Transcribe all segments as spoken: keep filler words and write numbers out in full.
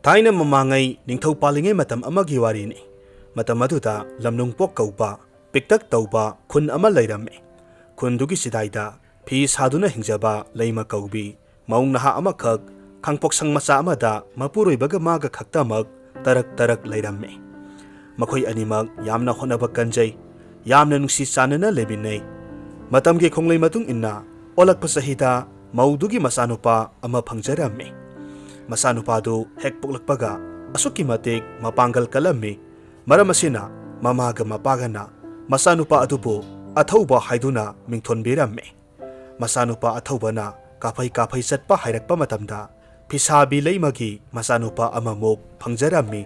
ꯊꯥꯏꯅ ꯃꯃꯥꯡꯉꯩ ꯅꯤꯡꯊꯧ ꯄꯥꯜꯂꯤꯉꯩ ꯃꯇꯝ ꯑꯃꯒꯤ ꯋꯥꯔꯤꯅꯤ꯫ ꯃꯇꯝ ꯑꯗꯨꯗ ꯂꯝꯂꯨꯡꯄꯣꯛ ꯀꯧꯕ ꯄꯤꯛꯇꯛ ꯇꯧꯕ ꯈꯨꯟ ꯑꯃ ꯂꯩꯔꯝꯃꯤ꯫ ꯈꯨꯟꯗꯨꯒꯤ ꯆꯤꯗꯥꯏꯗ ꯐꯤ ꯁꯥꯗꯨꯅ ꯍꯤꯡꯖꯕ ꯂꯩꯃ ꯀꯧꯕꯤ ꯃꯧ ꯅꯍꯥ ꯑꯃꯈꯛ ꯈꯥꯡꯄꯣꯛꯁꯪ ꯃꯆꯥ ꯑꯃꯗ ꯃꯄꯨꯔꯣꯏꯕꯒ ꯃꯥꯒ ꯈꯛꯇꯃꯛ ꯇꯔꯛ ꯇꯔꯛ ꯂꯩꯔꯝꯃꯤ꯫ ꯃꯈꯣꯏ ꯑꯅꯤꯃꯛ ꯌꯥꯝꯅ ꯍꯣꯠꯅꯕ ꯀꯟꯖꯩ, ꯌꯥꯝꯅ ꯅꯨꯡꯁꯤ ꯆꯥꯟꯅꯅ ꯂꯩꯃꯤꯟꯅꯩ꯫ ꯃꯇꯝꯒꯤ ꯈꯣꯡꯂꯩ ꯃꯇꯨꯡ ꯏꯟꯅ ꯑꯣꯜꯂꯛꯄ ꯆꯍꯤꯗ ꯃꯧꯗꯨꯒꯤ ꯃꯆꯥꯅꯨꯄꯥ ꯑꯃ ꯐꯪꯖꯔꯝꯃꯤ꯫ ꯃꯆꯥꯅꯨꯄꯥꯗꯨ ꯍꯦꯛ ꯄꯣꯛꯂꯛꯄꯒ ꯑꯁꯨꯛꯀꯤ ꯃꯇꯤꯛ ꯃꯄꯥꯡꯒꯜ ꯀꯜꯂꯝꯃꯤ꯫ ꯃꯔꯝ ꯑꯁꯤꯅ ꯃꯃꯥꯒ ꯃꯄꯥꯒꯅ ꯃꯆꯥꯅꯨꯄꯥ ꯑꯗꯨꯕꯨ ꯑꯊꯧꯕ ꯍꯥꯏꯗꯨꯅ ꯃꯤꯡꯊꯣꯟꯕꯤꯔꯝꯃꯤ꯫ ꯃꯆꯥꯅꯨꯄꯥ ꯑꯊꯧꯕꯅ ꯀꯥꯐꯩ ꯀꯥꯐꯩ ꯆꯠꯄ ꯍꯩꯔꯛꯄ ꯃꯇꯝꯗ ꯐꯤꯁꯥꯕꯤ ꯂꯩꯃꯒꯤ ꯃꯆꯥꯅꯨꯄꯥ ꯑꯃꯃꯨꯛ ꯐꯪꯖꯔꯝꯃꯤ꯫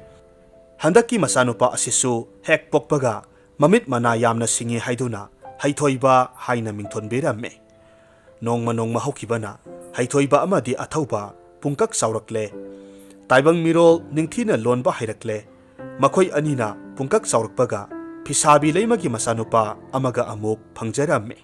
ꯍꯟꯗꯛꯀꯤ ꯃꯆꯥꯅꯨꯄꯥ ꯑꯁꯤꯁꯨ ꯍꯦꯛ ꯄꯣꯛꯄꯒ ꯃꯃꯤꯠ ꯃꯅꯥ ꯌꯥꯝꯅ ꯁꯤꯡꯉꯤ ꯍꯥꯏꯗꯨꯅ ꯍꯩꯊꯣꯏꯕ ꯍꯥꯏꯅ ꯃꯤꯡꯊꯣꯟꯕꯤꯔꯝꯃꯤ꯫ ꯅꯣꯡꯃ ꯅꯣꯡꯃ ꯍꯧꯈꯤꯕꯅ ꯍꯩꯊꯣꯏꯕ ꯑꯃꯗꯤ ꯑꯊꯧꯕ ꯄꯨꯡꯀꯛ ꯆꯥꯎꯔꯛꯂꯦ꯫ ꯇꯥꯏꯕꯪ ꯃꯤꯔꯣꯜ ꯅꯤꯡꯊꯤꯅ ꯂꯣꯟꯕ ꯍꯩꯔꯛꯂꯦ꯫ ꯃꯈꯣꯏ ꯑꯅꯤꯅ ꯄꯨꯡꯀꯛ ꯆꯥꯎꯔꯛꯄꯒ ꯐꯤꯁꯥꯕꯤ ꯂꯩꯃꯒꯤ ꯃꯆꯥꯅꯨꯄꯥ ꯑꯃꯒ ꯑꯃꯨꯛ ꯐꯪꯖꯔꯝꯃꯤ꯫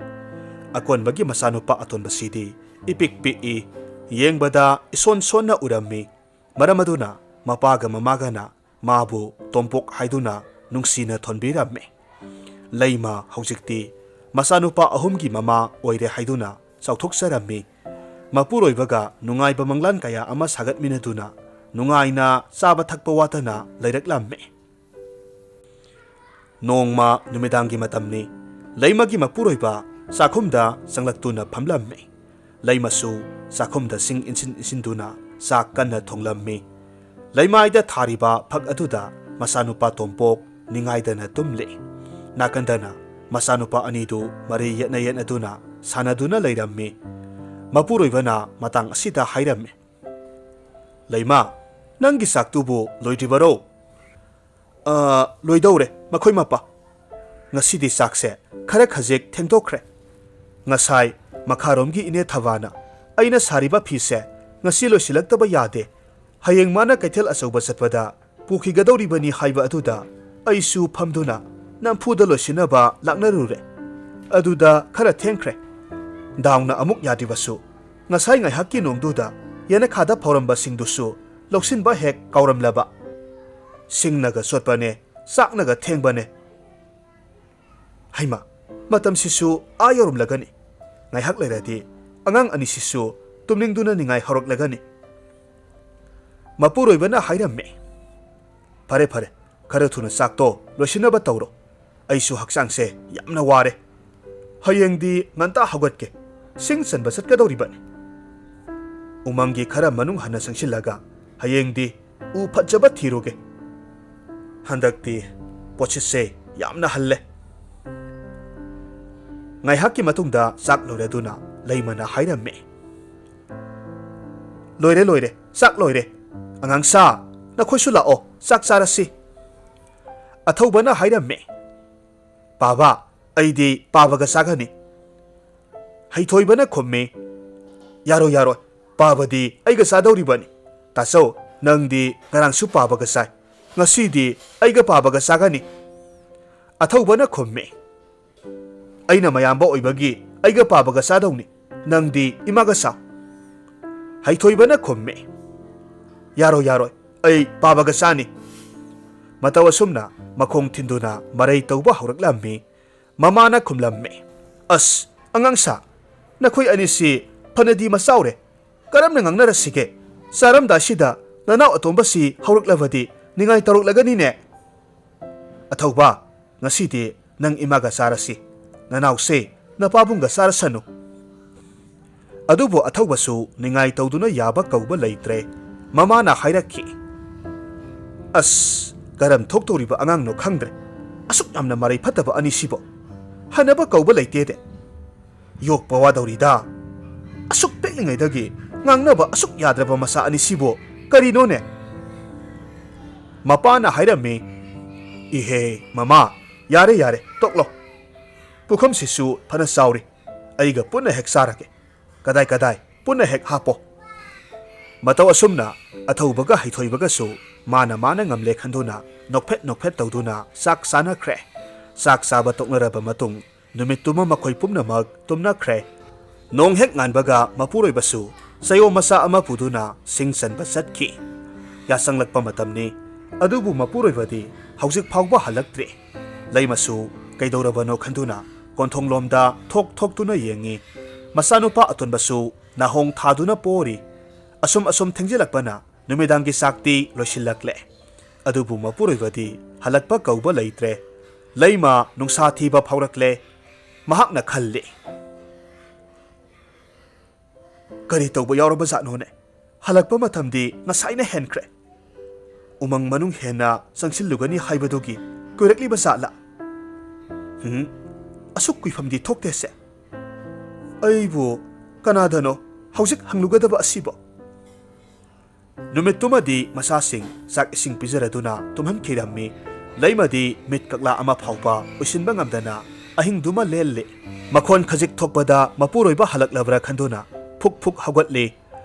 ꯑꯀꯣꯟꯕꯒꯤ ꯃꯆꯥꯅꯨꯄꯥ ꯑꯇꯣꯟꯕꯁꯤꯗꯤ ꯏꯄꯤꯛ ꯄꯤꯛꯏ, ꯌꯦꯡꯕꯗ ꯏꯁꯣꯟ ꯁꯣꯟꯅ ꯎꯔꯝꯃꯤ꯫ ꯃꯔꯝ ꯑꯗꯨꯅ ꯃꯄꯥꯒ ꯃꯃꯥꯒꯅ ꯃꯥꯕꯨ ꯇꯣꯝꯄꯣꯛ ꯍꯥꯏꯗꯨꯅ ꯅꯨꯡꯁꯤꯅ ꯊꯣꯟꯕꯤꯔꯝꯃꯤ꯫ ꯂꯩꯃ ꯍꯧꯖꯤꯛꯇꯤ ꯃꯆꯥꯅꯨꯄꯥ ꯑꯍꯨꯝꯒꯤ ꯃꯃꯥ ꯑꯣꯏꯔꯦ ꯍꯥꯏꯗꯨꯅ ꯆꯥꯎꯊꯣꯛꯆꯔꯝꯃꯤ꯫ ꯃꯄꯨꯔꯣꯏꯕꯒ ꯅꯨꯡꯉꯥꯏꯕ ꯃꯪꯂꯥꯟ ꯀꯌꯥ ꯑꯃ ꯁꯥꯒꯠꯃꯤꯟꯅꯗꯨꯅ ꯅꯨꯡꯉꯥꯏꯅ ꯆꯥꯕ ꯊꯛꯄ ꯋꯥꯠꯇꯅ ꯂꯩꯔꯛꯂꯝꯃꯤ꯫ ꯅꯣꯡꯃ ꯅꯨꯃꯤꯗꯥꯡꯒꯤ ꯃꯇꯝꯅꯤ꯫ ꯂꯩꯃꯒꯤ ꯃꯄꯨꯔꯣꯏꯕ ꯆꯥꯛꯈꯨꯝꯗ ꯆꯪꯂꯛꯇꯨꯅ ꯐꯝꯂꯝꯃꯤ꯫ ꯂꯩꯃꯁꯨ ꯆꯥꯛꯈꯨꯝꯗ ꯁꯤꯡ ꯏꯟꯁꯤꯟ ꯏꯟꯁꯤꯟꯗꯨꯅ ꯆꯥꯛ ꯀꯟꯅ ꯊꯣꯡꯂꯝꯃꯤ꯫ ꯂꯩꯃꯥꯏꯗ ꯊꯥꯔꯤꯕ ꯐꯛ ꯑꯗꯨꯗ ꯃꯆꯥꯅꯨꯄꯥ ꯇꯣꯝꯄꯣꯛ ꯅꯤꯡꯉꯥꯏꯗꯅ ꯇꯨꯝꯂꯤ꯫ ꯅꯥꯀꯟꯗꯅ ꯃꯆꯥꯅꯨꯄꯥ ꯑꯅꯤꯗꯨ ꯃꯔꯩ ꯌꯦꯠꯅ ꯌꯦꯠꯅꯗꯨꯅ ꯁꯥꯟꯅꯗꯨꯅ ꯂꯩꯔꯝꯃꯤ꯫ ꯃꯄꯨꯔꯣꯏꯕꯅ ꯃꯇꯥꯡ ꯑꯁꯤꯗ ꯍꯥꯏꯔꯝꯃꯤ, "ꯂꯩꯃꯥ, ꯅꯪꯒꯤ ꯆꯥꯛꯇꯨꯕꯨ ꯂꯣꯏꯗ꯭ꯔꯤꯕꯔꯣ?" "ꯑ, ꯂꯣꯏꯗꯧꯔꯦ, ꯃꯈꯣꯏ ꯃꯄꯥ꯫ ꯉꯁꯤꯗꯤ ꯆꯥꯛꯁꯦ ꯈꯔ ꯈꯖꯤꯛ ꯊꯦꯡꯗꯣꯛꯈ꯭ꯔꯦ꯫ ꯉꯁꯥꯏ ꯃꯈꯥꯔꯣꯝꯒꯤ ꯏꯅꯦ ꯊꯕꯥꯅ ꯑꯩꯅ ꯁꯥꯔꯤꯕ ꯐꯤꯁꯦ ꯉꯁꯤ ꯂꯣꯏꯁꯤꯜꯂꯛꯇꯕ ꯌꯥꯗꯦ, ꯍꯌꯦꯡ ꯃꯥꯅ ꯀꯩꯊꯦꯜ ꯑꯆꯧꯕ ꯆꯠꯄꯗ ꯄꯨꯈꯤꯒꯗꯧꯔꯤꯕꯅꯤ ꯍꯥꯏꯕ ꯑꯗꯨꯗ ꯑꯩꯁꯨ ꯐꯝꯗꯨꯅ ꯅꯝꯐꯨꯗ ꯂꯣꯏꯁꯤꯟꯅꯕ ꯂꯥꯛꯅꯔꯨꯔꯦ꯫ ꯑꯗꯨꯗ ꯈꯔ ꯊꯦꯡꯈ꯭ꯔꯦ꯫ ꯗꯥꯎꯅ ꯑꯃꯨꯛ ꯌꯥꯗ꯭ꯔꯤꯕꯁꯨ, ꯉꯁꯥꯏ ꯉꯥꯏꯍꯥꯛꯀꯤ ꯅꯣꯡꯗꯨꯗ ꯌꯦꯅꯈꯥꯗ ꯐꯧꯔꯝꯕꯁꯤꯡꯗꯨꯁꯨ ꯂꯧꯁꯤꯟꯕ ꯍꯦꯛ ꯀꯥꯎꯔꯝꯂꯕ꯫ ꯁꯤꯡꯅꯒ ꯆꯣꯠꯄꯅꯦ, ꯆꯥꯛꯅꯒ ꯊꯦꯡꯕꯅꯦ꯫ ꯍꯩꯃꯥ, ꯃꯇꯝꯁꯤꯁꯨ ꯑꯥ ꯌꯧꯔꯝꯂꯒꯅꯤ꯫ ꯉꯥꯏꯍꯥꯛ ꯂꯩꯔꯗꯤ ꯑꯉꯥꯡ ꯑꯅꯤꯁꯤꯁꯨ ꯇꯨꯝꯅꯤꯡꯗꯨꯅ ꯅꯤꯡꯉꯥꯏ ꯍꯧꯔꯛꯂꯒꯅꯤ꯫ ꯃꯄꯨꯔꯣꯏꯕꯅ ꯍꯥꯏꯔꯝꯃꯤ, "ꯐꯔꯦ, ꯐꯔꯦ, ꯈꯔ ꯊꯨꯅ ꯆꯥꯛꯇꯣ ꯂꯣꯏꯁꯤꯟꯅꯕ ꯇꯧꯔꯣ꯫ ꯑꯩꯁꯨ ꯍꯛꯆꯥꯡꯁꯦ ꯌꯥꯝꯅ ꯋꯥꯔꯦ꯫ ꯍꯌꯦꯡꯗꯤ ꯉꯟꯇꯥ ꯍꯧꯒꯠꯀꯦ꯫ ꯁꯤꯡ ꯆꯟꯕ ꯆꯠꯀꯗꯧꯔꯤꯕꯅꯤ꯫ ꯎꯃꯪꯒꯤ ꯈꯔ ꯃꯅꯨꯡ ꯍꯟꯅ ꯆꯪꯁꯤꯜꯂꯒ ꯍꯌꯦꯡꯗꯤ ꯎ ꯐꯖꯕ ꯊꯤꯔꯨꯒꯦ꯫ ꯍꯟꯗꯛꯇꯤ ꯄꯣꯠꯁꯤꯠꯁꯦ ꯌꯥꯝꯅ ꯍꯜꯂꯦ꯫" ꯉꯥꯏꯍꯥꯛꯀꯤ ꯃꯇꯨꯡꯗ ꯆꯥꯛ ꯂꯣꯏꯔꯗꯨꯅ ꯂꯩꯃꯅ ꯍꯥꯏꯔꯝꯃꯤ, "ꯂꯣꯏꯔꯦ, ꯂꯣꯏꯔꯦ, ꯆꯥꯛ ꯂꯣꯏꯔꯦ꯫ ꯑꯉꯥꯡꯁꯥ, ꯅꯈꯣꯏꯁꯨ ꯂꯥꯛꯑꯣ, ꯆꯥꯛ ꯆꯥꯔꯁꯤ꯫" ꯑꯊꯧꯕꯅ ꯍꯥꯏꯔꯝꯃꯤ, "ꯄꯥꯕ, ꯑꯩꯗꯤ ꯄꯥꯕꯒ ꯆꯥꯒꯅꯤ꯫" ꯍꯩꯊꯣꯏꯕꯅ ꯈꯨꯝꯃꯤ, "ꯌꯥꯔꯣꯏ, ꯌꯥꯔꯣꯏ, ꯄꯥꯕꯗꯤ ꯑꯩꯒ ꯆꯥꯗꯧꯔꯤꯕꯅꯤ꯫ ꯇꯥꯆꯧ, ꯅꯪꯗꯤ ꯉꯔꯥꯡꯁꯨ ꯄꯥꯕꯒ ꯆꯥꯏ, ꯉꯁꯤꯗꯤ ꯑꯩꯒ ꯄꯥꯕꯒ ꯆꯥꯒꯅꯤ꯫" ꯑꯊꯧꯕꯅ ꯈꯨꯝꯃꯤ, "ꯑꯩꯅ ꯃꯌꯥꯝꯕ ꯑꯣꯏꯕꯒꯤ ꯑꯩꯒ ꯄꯥꯕꯒ ꯆꯥꯗꯧꯅꯤ, ꯅꯪꯗꯤ ꯏꯃꯥꯒ ꯆꯥꯎ꯫" ꯍꯩꯊꯣꯏꯕꯅ ꯈꯨꯝꯃꯤ, "ꯌꯥꯔꯣꯏ, ꯌꯥꯔꯣꯏ, ꯑꯩ ꯄꯥꯕꯒ ꯆꯥꯅꯤ꯫" ꯃꯇꯧ ꯑꯁꯨꯝꯅ ꯃꯈꯣꯡ ꯊꯤꯟꯗꯨꯅ ꯃꯔꯩ ꯇꯧꯕ ꯍꯧꯔꯛꯂꯝꯃꯤ꯫ ꯃꯃꯥꯅ ꯈꯨꯝꯂꯝꯃꯤ, "ꯑꯁ, ꯑꯉꯥꯡꯁꯥ, ꯅꯈꯣꯏ ꯑꯅꯤꯁꯤ ꯐꯅꯗꯤ ꯃꯆꯥꯎꯔꯦ꯫ ꯀꯔꯝꯅ ꯉꯥꯡꯅꯔꯁꯤꯒꯦ? ꯆꯥꯔꯝꯗꯥꯏꯁꯤꯗ ꯅꯅꯥꯎ ꯑꯇꯣꯝꯕꯁꯤ ꯍꯧꯔꯛꯂꯕꯗꯤ ꯅꯤꯡꯉꯥꯏ ꯇꯧꯔꯛꯂꯒꯅꯤꯅꯦ꯫" "ꯑꯊꯧꯕ, ꯉꯁꯤꯗꯤ ꯅꯪ ꯏꯃꯥꯒ ꯆꯥꯔꯁꯤ꯫ ꯅꯅꯥꯎꯁꯦ ꯅꯄꯥꯕꯨꯡꯒ ꯆꯥꯔꯁꯅꯨ꯫" ꯑꯗꯨꯕꯨ ꯑꯊꯧꯕꯁꯨ ꯅꯤꯡꯉꯥꯏ ꯇꯧꯗꯨꯅ ꯌꯥꯕ ꯀꯧꯕ ꯂꯩꯇ꯭ꯔꯦ꯫ ꯃꯃꯥꯅ ꯍꯥꯏꯔꯛꯈꯤ, "ꯑꯁ, ꯀꯔꯝ ꯊꯣꯛꯇꯧꯔꯤꯕ ꯑꯉꯥꯡꯅꯣ ꯈꯪꯗ꯭ꯔꯦ꯫ ꯑꯁꯨꯛ ꯌꯥꯝꯅ ꯃꯔꯩ ꯐꯠꯇꯕ ꯑꯅꯤꯁꯤꯕꯨ ꯍꯟꯅꯕ ꯀꯧꯕ ꯂꯩꯇꯦꯗꯦ꯫ ꯌꯣꯛꯄ ꯋꯥꯗꯧꯔꯤꯗ꯫ ꯑꯁꯨꯛ ꯄꯤꯛꯂꯤꯉꯩꯗꯒꯤ ꯉꯥꯡꯅꯕ ꯑꯁꯨꯛ ꯌꯥꯗ꯭ꯔꯕ ꯃꯆꯥ ꯑꯅꯤꯁꯤꯕꯨ ꯀꯔꯤꯅꯣꯅꯦ?" ꯃꯄꯥꯅ ꯍꯥꯏꯔꯝꯃꯤ, "ꯏꯍꯦ, ꯃꯃꯥ, ꯌꯥꯔꯦ, ꯌꯥꯔꯦ, ꯇꯣꯛꯂꯣ꯫ ꯄꯨꯈꯝꯁꯤꯁꯨ ꯐꯅ ꯆꯥꯎꯔꯤ꯫ ꯑꯩꯒ ꯄꯨꯟꯅ ꯍꯦꯛ ꯆꯥꯔꯒꯦ꯫ ꯀꯗꯥꯏ ꯀꯗꯥꯏ, ꯄꯨꯟꯅ ꯍꯦꯛ ꯍꯥꯞꯄꯣ꯫" ꯃꯇꯧ ꯑꯁꯨꯝꯅ ꯑꯊꯧꯕꯒ ꯍꯩꯊꯣꯏꯕꯒꯁꯨ ꯃꯥꯅ ꯃꯥꯅ ꯉꯝꯂꯦ ꯈꯟꯗꯨꯅ ꯅꯣꯛꯐꯦꯠ ꯅꯣꯛꯐꯦꯠ ꯇꯧꯗꯨꯅ ꯆꯥꯛ ꯆꯥꯅꯈ꯭ꯔꯦ꯫ ꯆꯥꯛ ꯆꯥꯕ ꯇꯣꯛꯅꯔꯕ ꯃꯇꯨꯡ ꯅꯨꯃꯤꯠꯇꯨꯃ ꯃꯈꯣꯏ ꯄꯨꯝꯅꯃꯛ ꯇꯨꯝꯅꯈ꯭ꯔꯦ꯫ ꯅꯣꯡ ꯍꯦꯛ ꯉꯥꯟꯕꯒ ꯃꯄꯨꯔꯣꯏꯕꯁꯨ ꯆꯌꯣ ꯃꯆꯥ ꯑꯃ ꯄꯨꯗꯨꯅ ꯁꯤꯡ ꯆꯟꯕ ꯆꯠꯈꯤ꯫ ꯌꯥꯆꯪꯂꯛꯄ ꯃꯇꯝꯅꯤ꯫ ꯑꯗꯨꯕꯨ ꯃꯄꯨꯔꯣꯏꯕꯗꯤ ꯍꯧꯖꯤꯛ ꯐꯥꯎꯕ ꯍꯜꯂꯛꯇ꯭ꯔꯤ꯫ ꯂꯩꯃꯁꯨ ꯀꯩꯗꯧꯔꯕꯅꯣ ꯈꯟꯗꯨꯅ ꯀꯣꯟꯊꯣꯡꯂꯣꯝꯗ ꯊꯣꯛ ꯊꯣꯛꯇꯨꯅ ꯌꯦꯡꯉꯤ꯫ ꯃꯆꯥꯅꯨꯄꯥ ꯑꯇꯣꯟꯕꯁꯨ ꯅꯥꯍꯣꯡ ꯊꯥꯗꯨꯅ ꯄꯣꯔꯤ꯫ ꯑꯁꯨꯝ ꯑꯁꯨꯝ ꯊꯦꯡꯖꯤꯜꯂꯛꯄꯅ ꯅꯨꯃꯤꯗꯥꯡꯒꯤ ꯆꯥꯛꯇꯤ ꯂꯣꯏꯁꯤꯜꯂꯛꯂꯦ꯫ ꯑꯗꯨꯕꯨ ꯃꯄꯨꯔꯣꯏꯕꯗꯤ ꯍꯜꯂꯛꯄ ꯀꯧꯕ ꯂꯩꯇ꯭ꯔꯦ꯫ ꯂꯩꯃ ꯅꯨꯡꯁꯥ ꯊꯤꯕ ꯐꯥꯎꯔꯛꯂꯦ꯫ ꯃꯍꯥꯛꯅ ꯈꯜꯂꯤ, "ꯀꯔꯤ ꯇꯧꯕ ꯌꯥꯎꯔꯕꯖꯥꯠꯅꯣꯅꯦ? ꯍꯜꯂꯛꯄ ꯃꯇꯝꯗꯤ ꯉꯁꯥꯏꯅ ꯍꯦꯟꯈ꯭ꯔꯦ꯫ ꯎꯃꯪ ꯃꯅꯨꯡ ꯍꯦꯟꯅ ꯆꯪꯁꯤꯜꯂꯨꯒꯅꯤ ꯍꯥꯏꯕꯗꯨꯒꯤ ꯀꯨꯏꯔꯛꯂꯤꯕ ꯖꯥꯠꯂꯥ? ꯎꯝ, ꯑꯁꯨꯛ ꯀꯨꯏꯐꯝꯗꯤ ꯊꯣꯛꯇꯦꯁꯦ꯫ ꯑꯩꯕꯨ ꯀꯅꯥꯗꯅꯣ ꯍꯧꯖꯤꯛ ꯍꯪꯂꯨꯒꯗꯕ ꯑꯁꯤꯕꯣ?" ꯅꯨꯃꯤꯠꯇꯨꯃꯗꯤ ꯃꯆꯥꯁꯤꯡ ꯆꯥꯛ ꯏꯁꯤꯡ ꯄꯤꯖꯔꯗꯨꯅ ꯇꯨꯝꯍꯟꯈꯤꯔꯝꯃꯤ꯫ ꯂꯩꯃꯗꯤ ꯃꯤꯠ ꯀꯛꯂꯥ ꯑꯃ ꯐꯥꯎꯕ ꯎꯏꯁꯤꯟꯕ ꯉꯝꯗꯅ ꯑꯍꯤꯡꯗꯨꯃ ꯂꯦꯜꯂꯤ꯫ ꯃꯈꯣꯟ ꯈꯖꯤꯛ ꯊꯣꯛꯄꯗ ꯃꯄꯨꯔꯣꯏꯕ ꯍꯜꯂꯛꯂꯕ꯭ꯔꯥ ꯈꯟꯗꯨꯅ ꯐꯨꯛ ꯐꯨꯛ ꯍꯧꯒꯠꯂꯤ꯫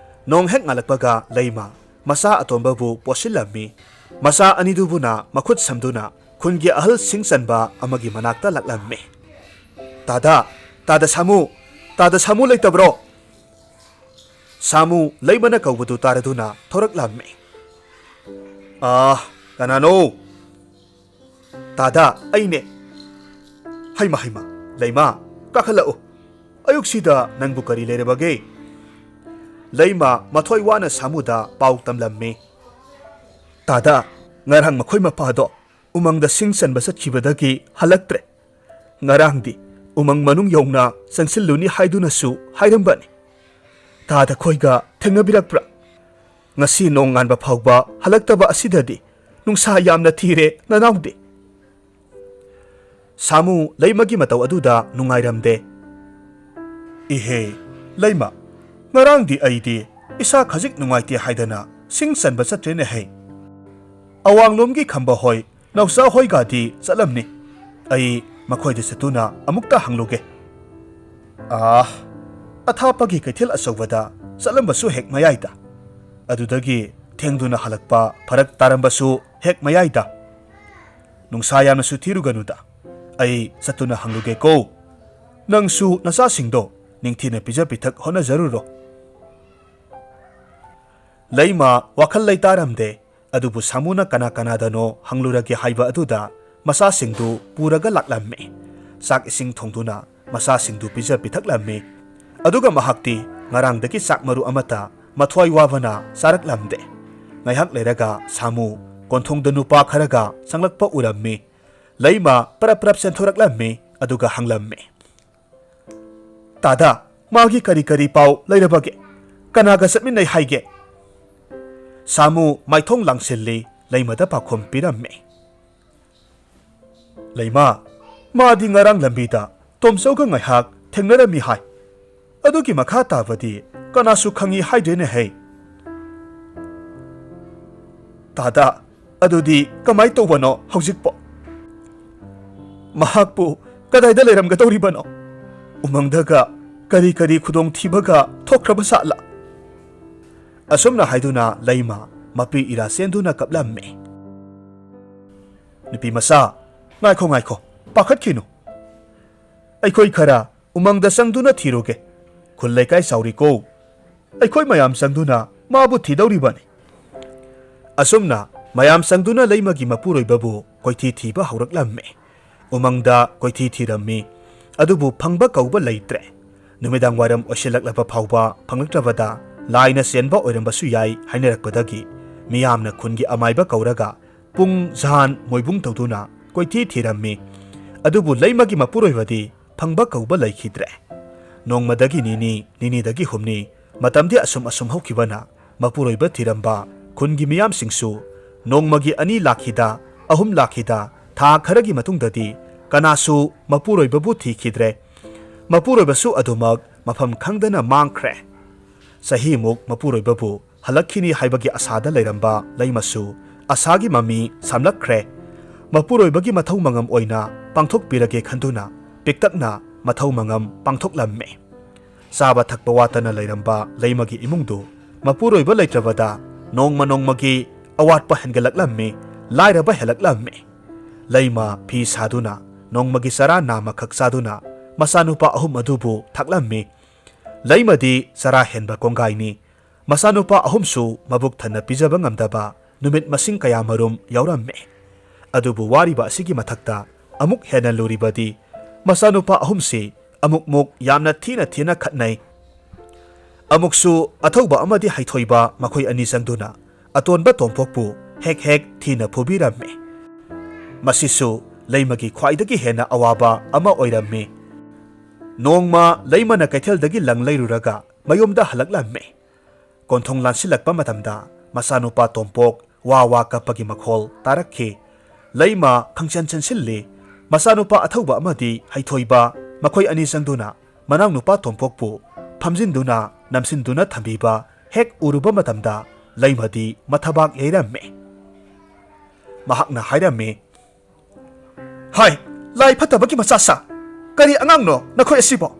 ꯅꯣꯡ ꯍꯦꯛ ꯉꯥꯜꯂꯛꯄꯒ ꯂꯩꯃ ꯃꯆꯥ ꯑꯇꯣꯝꯕꯕꯨ ꯄꯣꯠꯁꯤꯜꯂꯝꯃꯤ꯫ ꯃꯆꯥ ꯑꯅꯤꯗꯨꯕꯨꯅ ꯃꯈꯨꯠ ꯁꯝꯗꯨꯅ ꯈꯨꯟꯒꯤ ꯑꯍꯜꯁꯤꯡ ꯆꯟꯕ ꯑꯃꯒꯤ ꯃꯅꯥꯛꯇ ꯂꯥꯛꯂꯝꯃꯤ꯫ "ꯇꯥꯗ, ꯇꯥꯗ ꯁꯥꯃꯨ, ꯇꯥꯗ ꯁꯥꯃꯨ ꯂꯩꯇꯕ꯭ꯔꯣ?" ꯁꯥꯃꯨ ꯂꯩꯃꯅ ꯀꯧꯕꯗꯨ ꯇꯥꯔꯗꯨꯅ ꯊꯣꯔꯛꯂꯝꯃꯤ꯫ "ꯑꯥ, ꯀꯅꯥꯅꯣ?" "ꯇꯥꯗ, ꯑꯩꯅꯦ꯫" "ꯍꯩꯃ, ꯍꯩꯃ, ꯂꯩꯃ, ꯀꯥꯈꯠꯂꯛꯎ꯫ ꯑꯌꯨꯛꯁꯤꯗ ꯅꯪꯕꯨ ꯀꯔꯤ ꯂꯩꯔꯕꯒꯦ?" ꯂꯩꯃ ꯃꯊꯣꯏ ꯋꯥꯅ ꯁꯥꯃꯨꯗ ꯄꯥꯎ ꯇꯝꯂꯝꯃꯤ꯫ "ꯇꯥꯗ, ꯉꯔꯥꯡ ꯃꯈꯣꯏ ꯃꯄꯥꯗꯣ ꯎꯃꯪꯗ ꯁꯤꯡ ꯆꯟꯕ ꯆꯠꯈꯤꯕꯗꯒꯤ ꯍꯜꯂꯛꯇ꯭ꯔꯦ꯫ ꯉꯔꯥꯡꯗꯤ ꯎꯃꯪ ꯃꯅꯨꯡ ꯌꯧꯅ ꯆꯪꯁꯤꯜꯂꯨꯅꯤ ꯍꯥꯏꯗꯨꯅꯁꯨ ꯍꯥꯏꯔꯝꯕꯅꯤ꯫ ꯇꯥꯗ ꯈꯣꯏꯒ ꯊꯦꯡꯅꯕꯤꯔꯛꯄ꯭ꯔꯥ? ꯉꯁꯤ ꯅꯣꯡꯉꯥꯟꯕ ꯐꯥꯎꯕ ꯍꯜꯂꯛꯇꯕ ꯑꯁꯤꯗꯗꯤ ꯅꯨꯡꯁꯥ ꯌꯥꯝꯅ ꯊꯤꯔꯦ, ꯅꯅꯥꯎꯗꯤ꯫" ꯁꯥꯃꯨ ꯂꯩꯃꯒꯤ ꯃꯇꯧ ꯑꯗꯨꯗ ꯅꯨꯡꯉꯥꯏꯔꯝꯗꯦ꯫ "ꯏꯍꯦ, ꯂꯩꯃ, ꯉꯔꯥꯡꯗꯤ ꯑꯩꯗꯤ ꯏꯁꯥ ꯈꯖꯤꯛ ꯅꯨꯡꯉꯥꯏꯇꯦ ꯍꯥꯏꯗꯅ ꯁꯤꯡ ꯆꯟꯕ ꯆꯠꯇ꯭ꯔꯦꯅꯦ ꯍꯩ꯫ ꯑꯋꯥꯡꯂꯣꯝꯒꯤ ꯈꯝꯕ ꯍꯣꯏ, ꯅꯥꯎꯆꯥ ꯍꯣꯏꯒꯗꯤ ꯆꯠꯂꯝꯅꯤ꯫ ꯑꯩ ꯃꯈꯣꯏꯗ ꯆꯠꯇꯨꯅ ꯑꯃꯨꯛꯇ ꯍꯪꯂꯨꯒꯦ꯫" ꯑꯥ, ꯑꯊꯥꯞꯄꯒꯤ ꯀꯩꯊꯦꯜ ꯑꯆꯧꯕꯗ ꯆꯠꯂꯝꯕꯁꯨ ꯍꯦꯛ ꯃꯌꯥꯏꯗ꯫ ꯑꯗꯨꯗꯒꯤ ꯊꯦꯡꯗꯨꯅ ꯍꯜꯂꯛꯄ ꯐꯔꯛ ꯇꯥꯔꯝꯕꯁꯨ ꯍꯦꯛ ꯃꯌꯥꯏꯗ꯫ "ꯅꯨꯡꯁꯥ ꯌꯥꯝꯅꯁꯨ ꯊꯤꯔꯨꯒꯅꯨꯗ꯫ ꯑꯩ ꯆꯠꯇꯨꯅ ꯍꯪꯂꯨꯒꯦꯀꯣ꯫ ꯅꯪꯁꯨ ꯅꯆꯥꯁꯤꯡꯗꯣ ꯅꯤꯡꯊꯤꯅ ꯄꯤꯖ ꯄꯤꯊꯛ ꯍꯣꯠꯅꯖꯔꯨꯔꯣ꯫" ꯂꯩꯃ ꯋꯥꯈꯜ ꯂꯩꯇꯥꯔꯝꯗꯦ꯫ ꯑꯗꯨꯕꯨ ꯁꯥꯃꯨꯅ ꯀꯅꯥ ꯀꯅꯥꯗꯅꯣ ꯍꯪꯂꯨꯔꯒꯦ ꯍꯥꯏꯕ ꯑꯗꯨꯗ ꯃꯆꯥꯁꯤꯡꯗꯨ ꯄꯨꯔꯒ ꯂꯥꯛꯂꯝꯃꯤ꯫ ꯆꯥꯛ ꯏꯁꯤꯡ ꯊꯣꯡꯗꯨꯅ ꯃꯆꯥꯁꯤꯡꯗꯨ ꯄꯤꯖ ꯄꯤꯊꯛꯂꯝꯃꯤ꯫ ꯑꯗꯨꯒ ꯃꯍꯥꯛꯇꯤ ꯉꯔꯥꯡꯗꯒꯤ ꯆꯥꯛ ꯃꯔꯨ ꯑꯃꯠꯇ ꯃꯊ꯭ꯋꯥꯏ ꯋꯥꯕꯅ ꯆꯥꯔꯛꯂꯝꯗꯦ꯫ ꯉꯥꯏꯍꯥꯛ ꯂꯩꯔꯒ ꯁꯥꯃꯨ ꯀꯣꯟꯊꯣꯡꯗ ꯅꯨꯄꯥ ꯈꯔꯒ ꯆꯪꯂꯛꯄ ꯎꯔꯝꯃꯤ꯫ ꯂꯩꯃ ꯄꯔꯞ ꯄꯔꯞ ꯆꯦꯟꯊꯣꯔꯛꯂꯝꯃꯤ꯫ ꯑꯗꯨꯒ ꯍꯪꯂꯝꯃꯤ, "ꯇꯥꯗ, ꯃꯥꯒꯤ ꯀꯔꯤ ꯀꯔꯤ ꯄꯥꯎ ꯂꯩꯔꯕꯒꯦ? ꯀꯅꯥꯒ ꯆꯠꯃꯤꯟꯅꯩ ꯍꯥꯏꯒꯦ?" ꯁꯥꯃꯨ ꯃꯥꯏꯊꯣꯡ ꯂꯥꯡꯁꯤꯜꯂꯤ꯫ ꯂꯩꯃꯗ ꯄꯥꯎꯈꯨꯝ ꯄꯤꯔꯝꯃꯤ, "ꯂꯩꯃ, ꯃꯥꯗꯤ ꯉꯔꯥꯡ ꯂꯝꯕꯤꯗ ꯇꯣꯝꯆꯧꯒ ꯉꯥꯏꯍꯥꯛ ꯊꯦꯡꯅꯔꯝꯃꯤ ꯍꯥꯏ꯫ ꯑꯗꯨꯒꯤ ꯃꯈꯥ ꯇꯥꯕꯗꯤ ꯀꯅꯥꯁꯨ ꯈꯪꯉꯤ ꯍꯥꯏꯗꯦꯅꯦ ꯍꯩ꯫ ꯇꯥꯗ, ꯑꯗꯨꯗꯤ ꯀꯃꯥꯏ ꯇꯧꯕꯅꯣ ꯍꯧꯖꯤꯛꯄꯣ? ꯃꯍꯥꯛꯄꯨ ꯀꯗꯥꯏꯗ ꯂꯩꯔꯝꯒꯗꯧꯔꯤꯕꯅꯣ? ꯎꯃꯪꯗꯒ ꯀꯔꯤ ꯀꯔꯤ ꯈꯨꯗꯣꯡꯊꯤꯕꯒ ꯊꯣꯛꯈ꯭ꯔꯕ ꯖꯥꯠꯂ?" ꯑꯁꯨꯝꯅ ꯍꯥꯏꯗꯨꯅ ꯂꯩꯃ ꯃꯄꯤ ꯏꯔꯥ ꯆꯦꯟꯗꯨꯅ ꯀꯞꯂꯝꯃꯤ꯫ "ꯅꯨꯄꯤ ꯃꯆꯥ, ꯉꯥꯏꯈꯣ, ꯉꯥꯏꯈꯣ, ꯄꯥꯈꯠꯈꯤꯅꯨ꯫ ꯑꯩꯈꯣꯏ ꯈꯔ ꯎꯃꯪꯗ ꯆꯪꯗꯨꯅ ꯊꯤꯔꯨꯒꯦ꯫ ꯈꯨꯜ ꯂꯩꯀꯥꯏ ꯆꯥꯎꯔꯤꯀꯣ꯫ ꯑꯩꯈꯣꯏ ꯃꯌꯥꯝ ꯆꯪꯗꯨꯅ ꯃꯥꯕꯨ ꯊꯤꯗꯧꯔꯤꯕꯅꯤ꯫" ꯑꯁꯨꯝꯅ ꯃꯌꯥꯝ ꯆꯪꯗꯨꯅ ꯂꯩꯃꯒꯤ ꯃꯄꯨꯔꯣꯏꯕꯕꯨ ꯀꯣꯏꯊꯤ ꯊꯤꯕ ꯍꯧꯔꯛꯂꯝꯃꯤ꯫ ꯎꯃꯪꯗ ꯀꯣꯏꯊꯤ ꯊꯤꯔꯝꯃꯤ꯫ ꯑꯗꯨꯕꯨ ꯐꯪꯕ ꯀꯧꯕ ꯂꯩꯇ꯭ꯔꯦ꯫ ꯅꯨꯃꯤꯗꯥꯡ ꯋꯥꯏꯔꯝ ꯑꯣꯏꯁꯤꯜꯂꯛꯂꯕ ꯐꯥꯎꯕ ꯐꯪꯂꯛꯇ꯭ꯔꯕꯗ ꯂꯥꯏꯅ ꯆꯦꯟꯕ ꯑꯣꯏꯔꯝꯕꯁꯨ ꯌꯥꯏ ꯍꯥꯏꯅꯔꯛꯄꯗꯒꯤ ꯃꯤꯌꯥꯝꯅ ꯈꯨꯟꯒꯤ ꯑꯃꯥꯏꯕ ꯀꯧꯔꯒ ꯄꯨꯡ ꯖꯥꯟ ꯃꯣꯏꯕꯨꯡ ꯇꯧꯗꯨꯅ ꯀꯣꯏꯊꯤ ꯊꯤꯔꯝꯃꯤ꯫ ꯑꯗꯨꯕꯨ ꯂꯩꯃꯒꯤ ꯃꯄꯨꯔꯣꯏꯕꯗꯤ ꯐꯪꯕ ꯀꯧꯕ ꯂꯩꯈꯤꯗ꯭ꯔꯦ꯫ ꯅꯣꯡꯃꯗꯒꯤ ꯅꯤꯅꯤ, ꯅꯤꯅꯤꯗꯒꯤ ꯍꯨꯝꯅꯤ, ꯃꯇꯝꯗꯤ ꯑꯁꯨꯝ ꯑꯁꯨꯝ ꯍꯧꯈꯤꯕꯅ ꯃꯄꯨꯔꯣꯏꯕ ꯊꯤꯔꯝꯕ ꯈꯨꯟꯒꯤ ꯃꯤꯌꯥꯝꯁꯤꯡꯁꯨ ꯅꯣꯡꯃꯒꯤ ꯑꯅꯤ ꯂꯥꯛꯈꯤꯗ, ꯑꯍꯨꯝ ꯂꯥꯛꯈꯤꯗ, ꯊꯥ ꯈꯔꯒꯤ ꯃꯇꯨꯡꯗꯗꯤ ꯀꯅꯥꯁꯨ ꯃꯄꯨꯔꯣꯏꯕꯕꯨ ꯊꯤꯈꯤꯗ꯭ꯔꯦ꯫ ꯃꯄꯨꯔꯣꯏꯕꯁꯨ ꯑꯗꯨꯃꯛ ꯃꯐꯝ ꯈꯪꯗꯅ ꯃꯥꯡꯈ꯭ꯔꯦ꯫ ꯆꯍꯤꯃꯨꯛ ꯃꯄꯨꯔꯣꯏꯕꯕꯨ ꯍꯜꯂꯛꯈꯤꯅꯤ ꯍꯥꯏꯕꯒꯤ ꯑꯁꯥꯗ ꯂꯩꯔꯝꯕ ꯂꯩꯃꯁꯨ ꯑꯁꯥꯒꯤ ꯃꯃꯤ ꯁꯥꯝꯂꯛꯈ꯭ꯔꯦ꯫ ꯃꯄꯨꯔꯣꯏꯕꯒꯤ ꯃꯊꯧ ꯃꯉꯝ ꯑꯣꯏꯅ ꯄꯥꯡꯊꯣꯛꯄꯤꯔꯒꯦ ꯈꯟꯗꯨꯅ ꯄꯤꯛꯇꯛꯅ ꯃꯊꯧ ꯃꯉꯝ ꯄꯥꯡꯊꯣꯛꯂꯝꯃꯤ꯫ ꯆꯥꯕ ꯊꯛꯄ ꯋꯥꯠꯇꯅ ꯂꯩꯔꯝꯕ ꯂꯩꯃꯒꯤ ꯏꯃꯨꯡꯗꯨ ꯃꯄꯨꯔꯣꯏꯕ ꯂꯩꯇ꯭ꯔꯕꯗ ꯅꯣꯡꯃ ꯅꯣꯡꯃꯒꯤ ꯑꯋꯥꯠꯄ ꯍꯦꯟꯒꯠꯂꯛꯂꯝꯃꯤ, ꯂꯥꯏꯔꯕ ꯍꯦꯜꯂꯛꯂꯝꯃꯤ꯫ ꯂꯩꯃ ꯐꯤ ꯁꯥꯗꯨꯅ ꯅꯣꯡꯃꯒꯤ ꯆꯔꯥ ꯅꯥꯝꯃꯈꯛ ꯆꯥꯗꯨꯅ ꯃꯆꯥꯅꯨꯄꯥ ꯑꯍꯨꯝ ꯑꯗꯨꯕꯨ ꯊꯥꯛꯂꯝꯃꯤ꯫ ꯂꯩꯃꯗꯤ ꯆꯔꯥ ꯍꯦꯟꯕ ꯀꯣꯡꯒꯥꯏꯅꯤ꯫ ꯃꯆꯥꯅꯨꯄꯥ ꯑꯍꯨꯝꯁꯨ ꯃꯕꯨꯛ ꯊꯟꯅ ꯄꯤꯖꯕ ꯉꯝꯗꯕ ꯅꯨꯃꯤꯠ ꯃꯁꯤꯡ ꯀꯌꯥꯃꯔꯨꯝ ꯌꯥꯎꯔꯝꯃꯤ꯫ ꯑꯗꯨꯕꯨ ꯋꯥꯔꯤꯕ ꯑꯁꯤꯒꯤ ꯃꯊꯛꯇ ꯑꯃꯨꯛ ꯍꯦꯟꯅ ꯂꯨꯔꯤꯕꯗꯤ, ꯃꯆꯥꯅꯨꯄꯥ ꯑꯍꯨꯝꯁꯤ ꯑꯃꯨꯛꯃꯨꯛ ꯌꯥꯝꯅ ꯊꯤꯅ ꯊꯤꯅ ꯈꯠꯅꯩ꯫ ꯑꯃꯨꯛꯁꯨ ꯑꯊꯧꯕ ꯑꯃꯗꯤ ꯍꯩꯊꯣꯏꯕ ꯃꯈꯣꯏ ꯑꯅꯤ ꯆꯪꯗꯨꯅ ꯑꯇꯣꯟꯕ ꯇꯣꯝꯄꯣꯛꯄꯨ ꯍꯦꯛ ꯍꯦꯛ ꯊꯤꯅ ꯐꯨꯕꯤꯔꯝꯃꯤ꯫ ꯃꯁꯤꯁꯨ ꯂꯩꯃꯒꯤ ꯈ꯭ꯋꯥꯏꯗꯒꯤ ꯍꯦꯟꯅ ꯑꯋꯥꯕ ꯑꯃ ꯑꯣꯏꯔꯝꯃꯤ꯫ ꯅꯣꯡꯃ ꯂꯩꯃꯅ ꯀꯩꯊꯦꯜꯗꯒꯤ ꯂꯪ ꯂꯩꯔꯨꯔꯒ ꯃꯌꯨꯝꯗ ꯍꯜꯂꯛꯂꯝꯃꯤ꯫ ꯀꯣꯟꯊꯣꯡ ꯂꯥꯟꯁꯤꯜꯂꯛꯄ ꯃꯇꯝꯗ ꯃꯆꯥꯅꯨꯄꯥ ꯇꯣꯝꯄꯣꯛ ꯋꯥ ꯋꯥ ꯀꯞꯄꯒꯤ ꯃꯈꯣꯜ ꯇꯥꯔꯛꯈꯤ꯫ ꯂꯩꯃ ꯈꯪꯆꯦꯟ ꯆꯦꯟꯁꯤꯜꯂꯤ꯫ ꯃꯆꯥꯅꯨꯄꯥ ꯑꯊꯧꯕ ꯑꯃꯗꯤ ꯍꯩꯊꯣꯏꯕ ꯃꯈꯣꯏ ꯑꯅꯤ ꯆꯪꯗꯨꯅ ꯃꯅꯥꯎꯅꯨꯄꯥ ꯇꯣꯝꯄꯣꯛꯄꯨ ꯐꯝꯖꯤꯟꯗꯨꯅ ꯅꯝꯁꯤꯟꯗꯨꯅ ꯊꯝꯕꯤꯕ ꯍꯦꯛ ꯎꯔꯨꯕ ꯃꯇꯝꯗ ꯂꯩꯃꯗꯤ ꯃꯊꯕꯥꯛ ꯌꯩꯔꯝꯃꯤ꯫ ꯃꯍꯥꯛꯅ ꯍꯥꯏꯔꯝꯃꯤ, "ꯍꯥꯏ, ꯂꯥꯏ ꯐꯠꯇꯕꯒꯤ ꯃꯆꯥꯁꯥ! ꯀꯔꯤ ꯑꯉꯥꯡꯅꯣ ꯅꯈꯣꯏ ꯑꯁꯤꯕꯣ?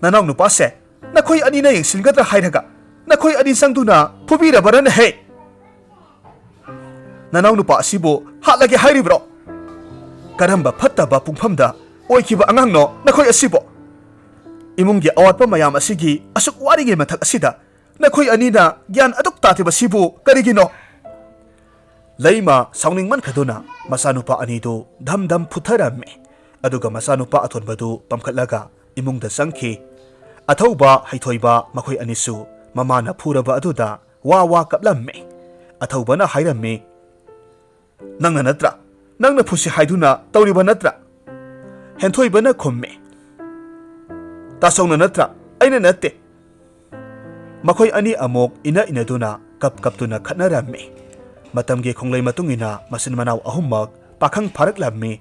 ꯅꯅꯥꯎ ꯅꯨꯄꯥꯁꯦ ꯅꯈꯣꯏ ꯑꯅꯤꯅ ꯌꯦꯡꯁꯤꯟꯒꯗ꯭ꯔꯥ ꯍꯥꯏꯔꯒ ꯅꯈꯣꯏ ꯑꯅꯤ ꯆꯪꯗꯨꯅ ꯐꯨꯕꯤꯔꯕꯔꯅꯦꯍꯦ? ꯅꯅꯥꯎ ꯅꯨꯄꯥ ꯑꯁꯤꯕꯨ ꯍꯥꯠꯂꯒꯦ ꯍꯥꯏꯔꯤꯕ꯭ꯔꯣ? ꯀꯔꯝꯕ ꯐꯠꯇꯕ ꯄꯨꯡꯐꯝꯗ ꯑꯣꯏꯈꯤꯕ ꯑꯉꯥꯡꯅꯣ ꯅꯈꯣꯏ ꯑꯁꯤꯕꯣ? ꯏꯃꯨꯡꯒꯤ ꯑꯋꯥꯠꯄ ꯃꯌꯥꯝ ꯑꯁꯤꯒꯤ ꯑꯁꯨꯛ ꯋꯥꯔꯤꯉꯩ ꯃꯊꯛ ꯑꯁꯤꯗ ꯅꯈꯣꯏ ꯑꯅꯤꯅ ꯒ꯭ꯌꯥꯟ ꯑꯗꯨꯛ ꯇꯥꯗ꯭ꯔꯤꯕꯁꯤꯕꯨ ꯀꯔꯤꯒꯤꯅꯣ?" ꯂꯩꯃ ꯁꯥꯎꯅꯤꯡꯃꯟꯈꯗꯨꯅ ꯃꯆꯥꯅꯨꯄꯥ ꯑꯅꯤꯗꯨ ꯙꯝ ꯙꯝ ꯐꯨꯊꯔꯝꯃꯤ꯫ ꯑꯗꯨꯒ ꯃꯆꯥꯅꯨꯄꯥ ꯑꯇꯣꯟꯕꯗꯨ ꯄꯝꯈꯠꯂꯒ ꯏꯃꯨꯡꯗ ꯆꯪꯈꯤ꯫ ꯑꯊꯧꯕ, ꯍꯩꯊꯣꯏꯕ ꯃꯈꯣꯏ ꯑꯅꯤꯁꯨ ꯃꯃꯥꯅ ꯐꯨꯔꯕ ꯑꯗꯨꯗ ꯋꯥ ꯋꯥ ꯀꯞꯂꯝꯃꯤ꯫ ꯑꯊꯧꯕꯅ ꯍꯥꯏꯔꯝꯃꯤ, "ꯅꯪꯅ ꯅꯠꯇ꯭ꯔꯥ? ꯅꯪꯅ ꯐꯨꯁꯤ ꯍꯥꯏꯗꯨꯅ ꯇꯧꯔꯤꯕ ꯅꯠꯇ꯭ꯔꯥ?" ꯍꯦꯟꯊꯣꯏꯕꯅ ꯈꯨꯝꯃꯤ, "ꯇꯥꯆꯧꯅ ꯅꯠꯇ꯭ꯔꯥ? ꯑꯩꯅ ꯅꯠꯇꯦ꯫" ꯃꯈꯣꯏ ꯑꯅꯤ ꯑꯃꯨꯛ ꯏꯅ ꯏꯅꯗꯨꯅ ꯀꯞ ꯀꯞꯇꯨꯅ ꯈꯠꯅꯔꯝꯃꯤ꯫ ꯃꯇꯝꯒꯤ ꯈꯣꯡꯂꯩ ꯃꯇꯨꯡ ꯏꯟꯅ ꯃꯆꯤꯟ ꯃꯅꯥꯎ ꯑꯍꯨꯝꯃꯛ ꯄꯥꯈꯪ ꯐꯥꯔꯛꯂꯝꯃꯤ꯫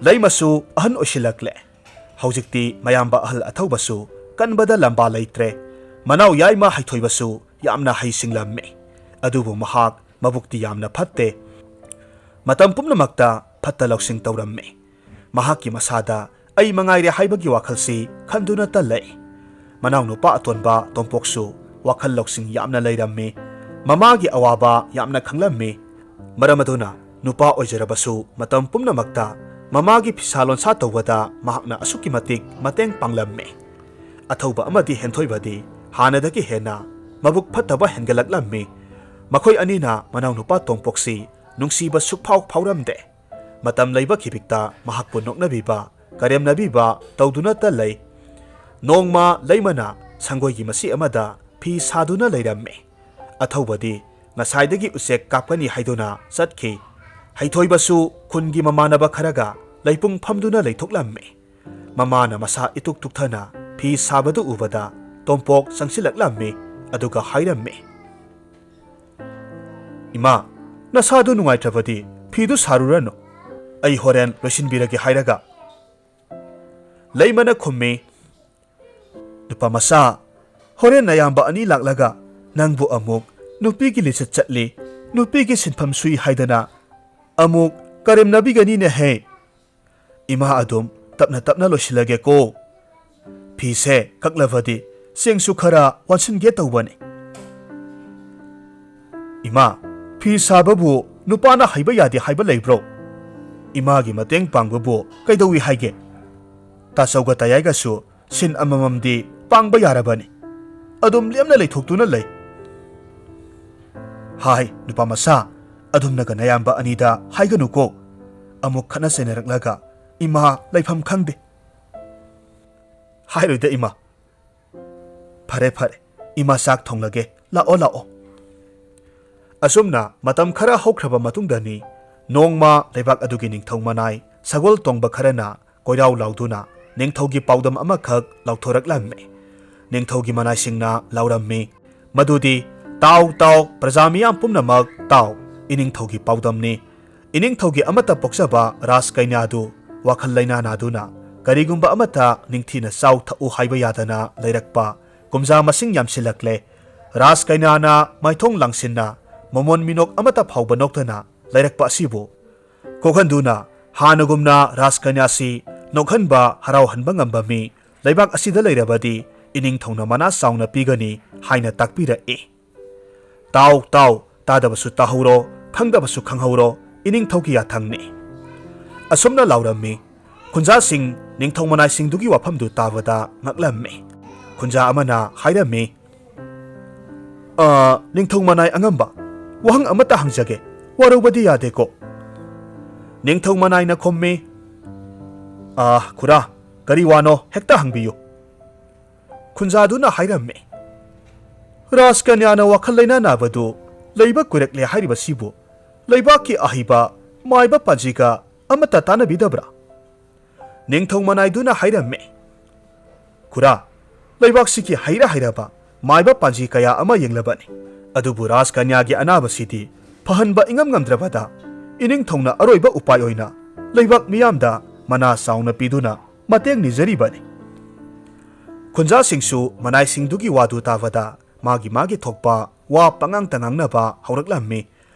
ꯂꯩꯃꯁꯨ ꯑꯍꯟ ꯑꯣꯏꯁꯤꯜꯂꯛꯂꯦ꯫ ꯍꯧꯖꯤꯛꯇꯤ ꯃꯌꯥꯝꯕ ꯑꯍꯜ ꯑꯊꯧꯕꯁꯨ ꯀꯟꯕꯗ ꯂꯝꯕꯥ ꯂꯩꯇ꯭ꯔꯦ꯫ ꯃꯅꯥꯎ ꯌꯥꯏꯃ ꯍꯩꯊꯣꯏꯕꯁꯨ ꯌꯥꯝꯅ ꯍꯩꯁꯤꯡꯂꯝꯃꯤ꯫ ꯑꯗꯨꯕꯨ ꯃꯍꯥꯛ ꯃꯕꯨꯛꯇꯤ ꯌꯥꯝꯅ ꯐꯠꯇꯦ꯫ ꯃꯇꯝ ꯄꯨꯝꯅꯃꯛꯇ ꯐꯠꯇ ꯂꯧꯁꯤꯡ ꯇꯧꯔꯝꯃꯤ꯫ ꯃꯍꯥꯛꯀꯤ ꯃꯁꯥꯗ "ꯑꯩ ꯃꯉꯥꯏꯔꯦ" ꯍꯥꯏꯕꯒꯤ ꯋꯥꯈꯜꯁꯤ ꯈꯟꯗꯨꯅꯇ ꯂꯩ꯫ ꯃꯅꯥꯎꯅꯨꯄꯥ ꯑꯇꯣꯟꯕ ꯇꯣꯝꯄꯣꯛꯁꯨ ꯋꯥꯈꯜ ꯂꯧꯁꯤꯡ ꯌꯥꯝꯅ ꯂꯩꯔꯝꯃꯤ꯫ ꯃꯃꯥꯒꯤ ꯑꯋꯥꯕ ꯌꯥꯝꯅ ꯈꯪꯂꯝꯃꯤ꯫ ꯃꯔꯝ ꯑꯗꯨꯅ ꯅꯨꯄꯥ ꯑꯣꯏꯖꯔꯕꯁꯨ ꯃꯇꯝ ꯄꯨꯝꯅꯃꯛꯇ ꯃꯃꯥꯒꯤ ꯐꯤꯁꯥ ꯂꯣꯟꯁꯥ ꯇꯧꯕꯗ ꯃꯍꯥꯛꯅ ꯑꯁꯨꯛꯀꯤ ꯃꯇꯤꯛ ꯃꯇꯦꯡ ꯄꯥꯡꯂꯝꯃꯤ꯫ ꯑꯊꯧꯕ ꯑꯃꯗꯤ ꯍꯦꯟꯊꯣꯏꯕꯗꯤ ꯍꯥꯟꯅꯗꯒꯤ ꯍꯦꯟꯅ ꯃꯕꯨꯛ ꯐꯠꯇꯕ ꯍꯦꯟꯒꯠꯂꯛꯂꯝꯃꯤ꯫ ꯃꯈꯣꯏ ꯑꯅꯤꯅ ꯃꯅꯥꯎꯅꯨꯄꯥ ꯇꯣꯝꯄꯣꯛꯁꯤ ꯅꯨꯡꯁꯤꯕ ꯁꯨꯛꯐꯥꯎ ꯐꯥꯎꯔꯝꯗꯦ꯫ ꯃꯇꯝ ꯂꯩꯕ ꯈꯤꯕꯤꯛꯇ ꯃꯍꯥꯛꯄꯨ ꯅꯣꯛꯅꯕꯤꯕ, ꯀꯔꯦꯝꯅꯕꯤꯕ ꯇꯧꯗꯨꯅꯇ ꯂꯩ꯫ ꯅꯣꯡꯃ ꯂꯩꯃꯅ ꯁꯪꯒꯣꯏꯒꯤ ꯃꯁꯤ ꯑꯃꯗ ꯐꯤ ꯁꯥꯗꯨꯅ ꯂꯩꯔꯝꯃꯤ꯫ ꯑꯊꯧꯕꯗꯤ ꯉꯁꯥꯏꯗꯒꯤ ꯎꯆꯦꯛ ꯀꯥꯞꯀꯅꯤ ꯍꯥꯏꯗꯨꯅ ꯆꯠꯈꯤ꯫ ꯍꯩꯊꯣꯏꯕꯁꯨ ꯈꯨꯟꯒꯤ ꯃꯃꯥꯟꯅꯕ ꯈꯔꯒ ꯂꯩꯄꯨꯡ ꯐꯝꯗꯨꯅ ꯂꯩꯊꯣꯛꯂꯝꯃꯤ꯫ ꯃꯃꯥꯅ ꯃꯁꯥ ꯏꯇꯨꯛ ꯇꯨꯛꯊꯅ ꯐꯤ ꯁꯥꯕꯗꯨ ꯎꯕꯗ ꯇꯣꯝꯄꯣꯛ ꯆꯪꯁꯤꯜꯂꯛꯂꯝꯃꯤ, ꯑꯗꯨꯒ ꯍꯥꯏꯔꯝꯃꯤ, "ꯏꯃꯥ, ꯅꯁꯥꯗꯨ ꯅꯨꯡꯉꯥꯏꯇ꯭ꯔꯕꯗꯤ ꯐꯤꯗꯨ ꯁꯥꯔꯨꯔꯅꯨ, ꯑꯩ ꯍꯣꯔꯦꯟ ꯂꯣꯏꯁꯤꯟꯕꯤꯔꯒꯦ" ꯍꯥꯏꯔꯒ꯫ ꯂꯩꯃꯅ ꯈꯨꯝꯃꯤ, "ꯅꯨꯄꯥ ꯃꯆꯥ, ꯍꯣꯔꯦꯟ ꯅꯌꯥꯝꯕ ꯑꯅꯤ ꯂꯥꯛꯂꯒ ꯅꯪꯕꯨ ꯑꯃꯨꯛ ꯅꯨꯄꯤꯒꯤ ꯂꯤꯆꯠ ꯆꯠꯂꯤ, ꯅꯨꯄꯤꯒꯤ ꯁꯤꯟꯐꯝ ꯁꯨꯏ ꯍꯥꯏꯗꯅ ꯑꯃꯨꯛ ꯀꯔꯦꯝꯅꯕꯤꯒꯅꯤꯅꯦꯍꯦ꯫ ꯏꯃꯥ, ꯑꯗꯨꯝ ꯇꯞꯅ ꯇꯞꯅ ꯂꯣꯏꯁꯤꯜꯂꯒꯦꯀꯣ꯫ ꯐꯤꯁꯦ ꯀꯛꯂꯕꯗꯤ ꯆꯦꯡꯁꯨ ꯈꯔ ꯋꯥꯟꯁꯤꯟꯒꯦ ꯇꯧꯕꯅꯤ꯫" "ꯏꯃꯥ, ꯐꯤ ꯁꯥꯕꯕꯨ ꯅꯨꯄꯥꯅ ꯍꯩꯕ ꯌꯥꯗꯦ ꯍꯥꯏꯕ ꯂꯩꯕ꯭ꯔꯣ? ꯏꯃꯥꯒꯤ ꯃꯇꯦꯡ ꯄꯥꯡꯕꯕꯨ ꯀꯩꯗꯧꯏ ꯍꯥꯏꯒꯦ? ꯇꯥꯆꯧꯒ ꯇꯌꯥꯏꯒꯁꯨ ꯁꯤꯟ ꯑꯃꯃꯝꯗꯤ ꯄꯥꯡꯕ ꯌꯥꯔꯕꯅꯤ꯫ ꯑꯗꯨꯝ ꯂꯦꯝꯅ ꯂꯩꯊꯣꯛꯇꯨꯅ ꯂꯩ꯫" "ꯍꯥꯏ, ꯅꯨꯄꯥ ꯃꯆꯥ, ꯑꯗꯨꯝꯅꯒ ꯅꯌꯥꯝꯕ ꯑꯅꯤꯗ ꯍꯥꯏꯒꯅꯨꯀꯣ꯫ ꯑꯃꯨꯛ ꯈꯠꯅ ꯆꯩꯅꯔꯛꯂꯒ ꯏꯃꯥ ꯂꯩꯐꯝ ꯈꯪꯗꯦ꯫" "ꯍꯥꯏꯔꯣꯏꯗ ꯏꯃꯥ꯫" "ꯐꯔꯦ ꯐꯔꯦ, ꯏꯃꯥ ꯆꯥꯛ ꯊꯣꯡꯂꯒꯦ, ꯂꯥꯛꯑꯣ ꯂꯥꯛꯑꯣ꯫" ꯑꯁꯨꯝꯅ ꯃꯇꯝ ꯈꯔ ꯍꯧꯈ꯭ꯔꯕ ꯃꯇꯨꯡꯗꯅꯤ, ꯅꯣꯡꯃ ꯂꯩꯕꯥꯛ ꯑꯗꯨꯒꯤ ꯅꯤꯡꯊꯧ ꯃꯅꯥꯏ ꯁꯒꯣꯜ ꯇꯣꯡꯕ ꯈꯔꯅ ꯀꯣꯏꯔꯥꯎ ꯂꯥꯎꯗꯨꯅ ꯅꯤꯡꯊꯧꯒꯤ ꯄꯥꯎꯗꯝ ꯑꯃꯈꯛ ꯂꯥꯎꯊꯣꯔꯛꯂꯝꯃꯤ꯫ ꯅꯤꯡꯊꯧꯒꯤ ꯃꯅꯥꯏꯁꯤꯡꯅ ꯂꯥꯎꯔꯝꯃꯤ ꯃꯗꯨꯗꯤ, "ꯇꯥꯎ, ꯇꯥꯎ, ꯄ꯭ꯔꯖꯥ ꯃꯤꯌꯥꯝ ꯄꯨꯝꯅꯃꯛ ꯇꯥꯎ, ꯏꯅꯤꯡꯊꯧꯒꯤ ꯄꯥꯎꯗꯝꯅꯤ꯫ ꯏꯅꯤꯡꯊꯧꯒꯤ ꯑꯃꯠꯇ ꯄꯣꯛꯆꯕ ꯔꯥꯖ ꯀꯩꯅ꯭ꯌꯥꯗꯨ ꯋꯥꯈꯜ ꯂꯩꯅꯥ ꯅꯥꯗꯨꯅ ꯀꯔꯤꯒꯨꯝꯕ ꯑꯃꯠꯇ ꯅꯤꯡꯊꯤꯅ ꯆꯥꯎ ꯊꯛꯎ ꯍꯥꯏꯕ ꯌꯥꯗꯅ ꯂꯩꯔꯛꯄ ꯀꯨꯝꯖꯥ ꯃꯁꯤꯡ ꯌꯥꯝꯁꯤꯜꯂꯛꯂꯦ꯫ ꯔꯥꯖ ꯀꯩꯅ꯭ꯌꯥꯅ ꯃꯥꯏꯊꯣꯡ ꯂꯥꯡꯁꯤꯟꯅ ꯃꯃꯣꯟ ꯃꯤꯅꯣꯛ ꯑꯃꯠꯇ ꯐꯥꯎꯕ ꯅꯣꯛꯇꯅ ꯂꯩꯔꯛꯄ ꯑꯁꯤꯕꯨ ꯀꯣꯛꯍꯟꯗꯨꯅ ꯍꯥꯟꯅꯒꯨꯝꯅ ꯔꯥꯖ ꯀꯩꯅ꯭ꯌꯥꯁꯤ ꯅꯣꯛꯍꯟꯕ, ꯍꯔꯥꯎꯍꯟꯕ ꯉꯝꯕ ꯃꯤ ꯂꯩꯕꯥꯛ ꯑꯁꯤꯗ ꯂꯩꯔꯕꯗꯤ ꯏꯅꯤꯡꯊꯧꯅ ꯃꯅꯥ ꯆꯥꯎꯅ ꯄꯤꯒꯅꯤ" ꯍꯥꯏꯅ ꯇꯥꯛꯄꯤꯔꯛꯏ꯫ "ꯇꯥꯎ, ꯇꯥꯎ, ꯇꯥꯗꯕꯁꯨ ꯇꯥꯍꯧꯔꯣ, ꯈꯪꯗꯕꯁꯨ ꯈꯪꯍꯧꯔꯣ, ꯏꯅꯤꯡꯊꯧꯒꯤ ꯌꯥꯊꯪꯅꯤ꯫" ꯑꯁꯨꯝꯅ ꯂꯥꯎꯔꯝꯃꯤ꯫ ꯈꯨꯟꯖꯥꯁꯤꯡ ꯅꯤꯡꯊꯧ ꯃꯅꯥꯏꯁꯤꯡꯗꯨꯒꯤ ꯋꯥꯐꯝꯗꯨ ꯇꯥꯕꯗ ꯉꯛꯂꯝꯃꯤ꯫ ꯈꯨꯟꯖꯥ ꯑꯃꯅ ꯍꯥꯏꯔꯝꯃꯤ, ꯑ, ꯅꯤꯡꯊꯧ ꯃꯅꯥꯏ ꯑꯉꯝꯕ, ꯋꯥꯍꯪ ꯑꯃꯠꯇ ꯍꯪꯖꯒꯦ, ꯋꯥꯔꯧꯕꯗꯤ ꯌꯥꯗꯦꯀꯣ?" ꯅꯤꯡꯊꯧ ꯃꯅꯥꯏꯅ ꯈꯨꯝꯃꯤ, "ꯑ, ꯈꯨꯔꯥ, ꯀꯔꯤ ꯋꯥꯅꯣ ꯍꯦꯛꯇ ꯍꯪꯕꯤꯌꯨ꯫" ꯈꯨꯟꯖꯥꯗꯨꯅ ꯍꯥꯏꯔꯝꯃꯤ, "ꯔꯥꯖꯀꯟꯌꯥꯅ ꯋꯥꯈꯜ ꯂꯩꯅꯥ ꯅꯥꯕꯗꯨ ꯂꯩꯕ ꯀꯨꯏꯔꯛꯂꯦ ꯍꯥꯏꯔꯤꯕꯁꯤꯕꯨ ꯂꯩꯕꯥꯛꯀꯤ ꯑꯍꯩꯕ ꯃꯥꯏꯕ ꯄꯥꯟꯖꯤꯒ ꯑꯃꯠꯇ ꯇꯥꯟꯅꯕꯤꯗꯕ꯭ꯔꯥ?" ꯅꯤꯡꯊꯧ ꯃꯅꯥꯏꯗꯨꯅ ꯍꯥꯏꯔꯝꯃꯤ, "ꯈꯨꯔꯥ, ꯂꯩꯕꯥꯛꯁꯤꯒꯤ ꯍꯩꯔ ꯍꯩꯔꯕ ꯃꯥꯏꯕ ꯄꯥꯟꯖꯤ ꯀꯌꯥ ꯑꯃ ꯌꯦꯡꯂꯕꯅꯤ, ꯑꯗꯨꯕꯨ ꯔꯥꯖꯀꯟꯌꯥꯒꯤ ꯑꯅꯥꯕꯁꯤꯗꯤ ꯐꯍꯟꯕ ꯏꯉꯝ ꯉꯝꯗ꯭ꯔꯕꯗ ꯏꯅꯤꯡꯊꯧꯅ ꯑꯔꯣꯏꯕ ꯎꯄꯥꯏ ꯑꯣꯏꯅ ꯂꯩꯕꯥꯛ ꯃꯤꯌꯥꯝꯗ ꯃꯅꯥ ꯆꯥꯎꯅ ꯄꯤꯗꯨꯅ ꯃꯇꯦꯡ ꯅꯤꯖꯔꯤꯕꯅꯤ꯫" ꯈꯨꯟꯖꯥꯁꯤꯡꯁꯨ ꯃꯅꯥꯏꯁꯤꯡꯗꯨꯒꯤ ꯋꯥꯗꯨ ꯇꯥꯕꯗ ꯃꯥꯒꯤ ꯃꯥꯒꯤ ꯊꯣꯛꯄ ꯋꯥ ꯄꯉꯥꯡꯇ ꯉꯥꯡꯅꯕ ꯍꯧꯔꯛꯂꯝꯃꯤ꯫